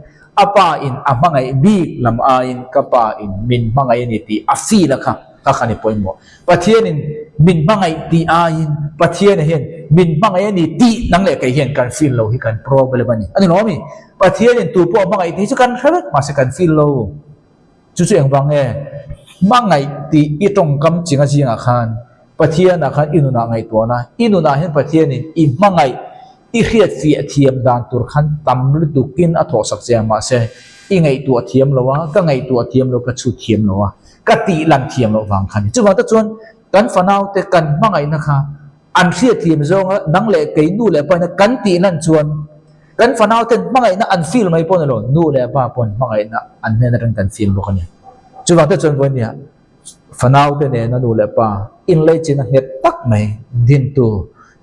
A pa in a hmangaih bik lam aiin ka pa in min hmangaih a ni tih a feel a kha kha kha ni pawimawh. Pathian in min hmangaih tih aiin Pathian hian min hmangaih a ni tih nang leh kei hian kan feel lo hi kan problem a ni. A ni lo ami? Pathian in tu pawh a hmangaih tih hi chu kan hre vek mahse kan feel lo. Chu chu engvang nge? Hmangaih tih i tawngkam chinga zingah khan Pathianah khan i nunah ngaihtuahna, i nunah hian Pathianin i hmangaih, i hriatfiah thiam dan tur khan tam lutukin a thawhsak che a, mahse i ngaihtuah thiam lo a, ka ngaihtuah thiam lo, ka chhut thiam lo a, ka tih lan thiam loh vang kha a ni. Chuvang te chuan kan fanaute kan hmangaihna kha an hriatthiam zawnga nang leh kei nu leh pa ina kan tih lan chuan kan fanauten hmangaihna an feel mai pawh a ni lo, nu leh pa pawn hmangaihna an hnen atang kan feel bawk a ni. Chuvang te chuan vawinia. Fanau te nena nu leh pa inleichina nghet tak mai dintu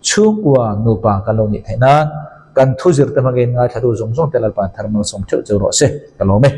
chhungkua nupa kan lo nih theih nan kan thu zir te hmangin ngaithlatu zawng zawng te Lalpa'n thar malsawm theuh cheu rawh se. Ka lawm e.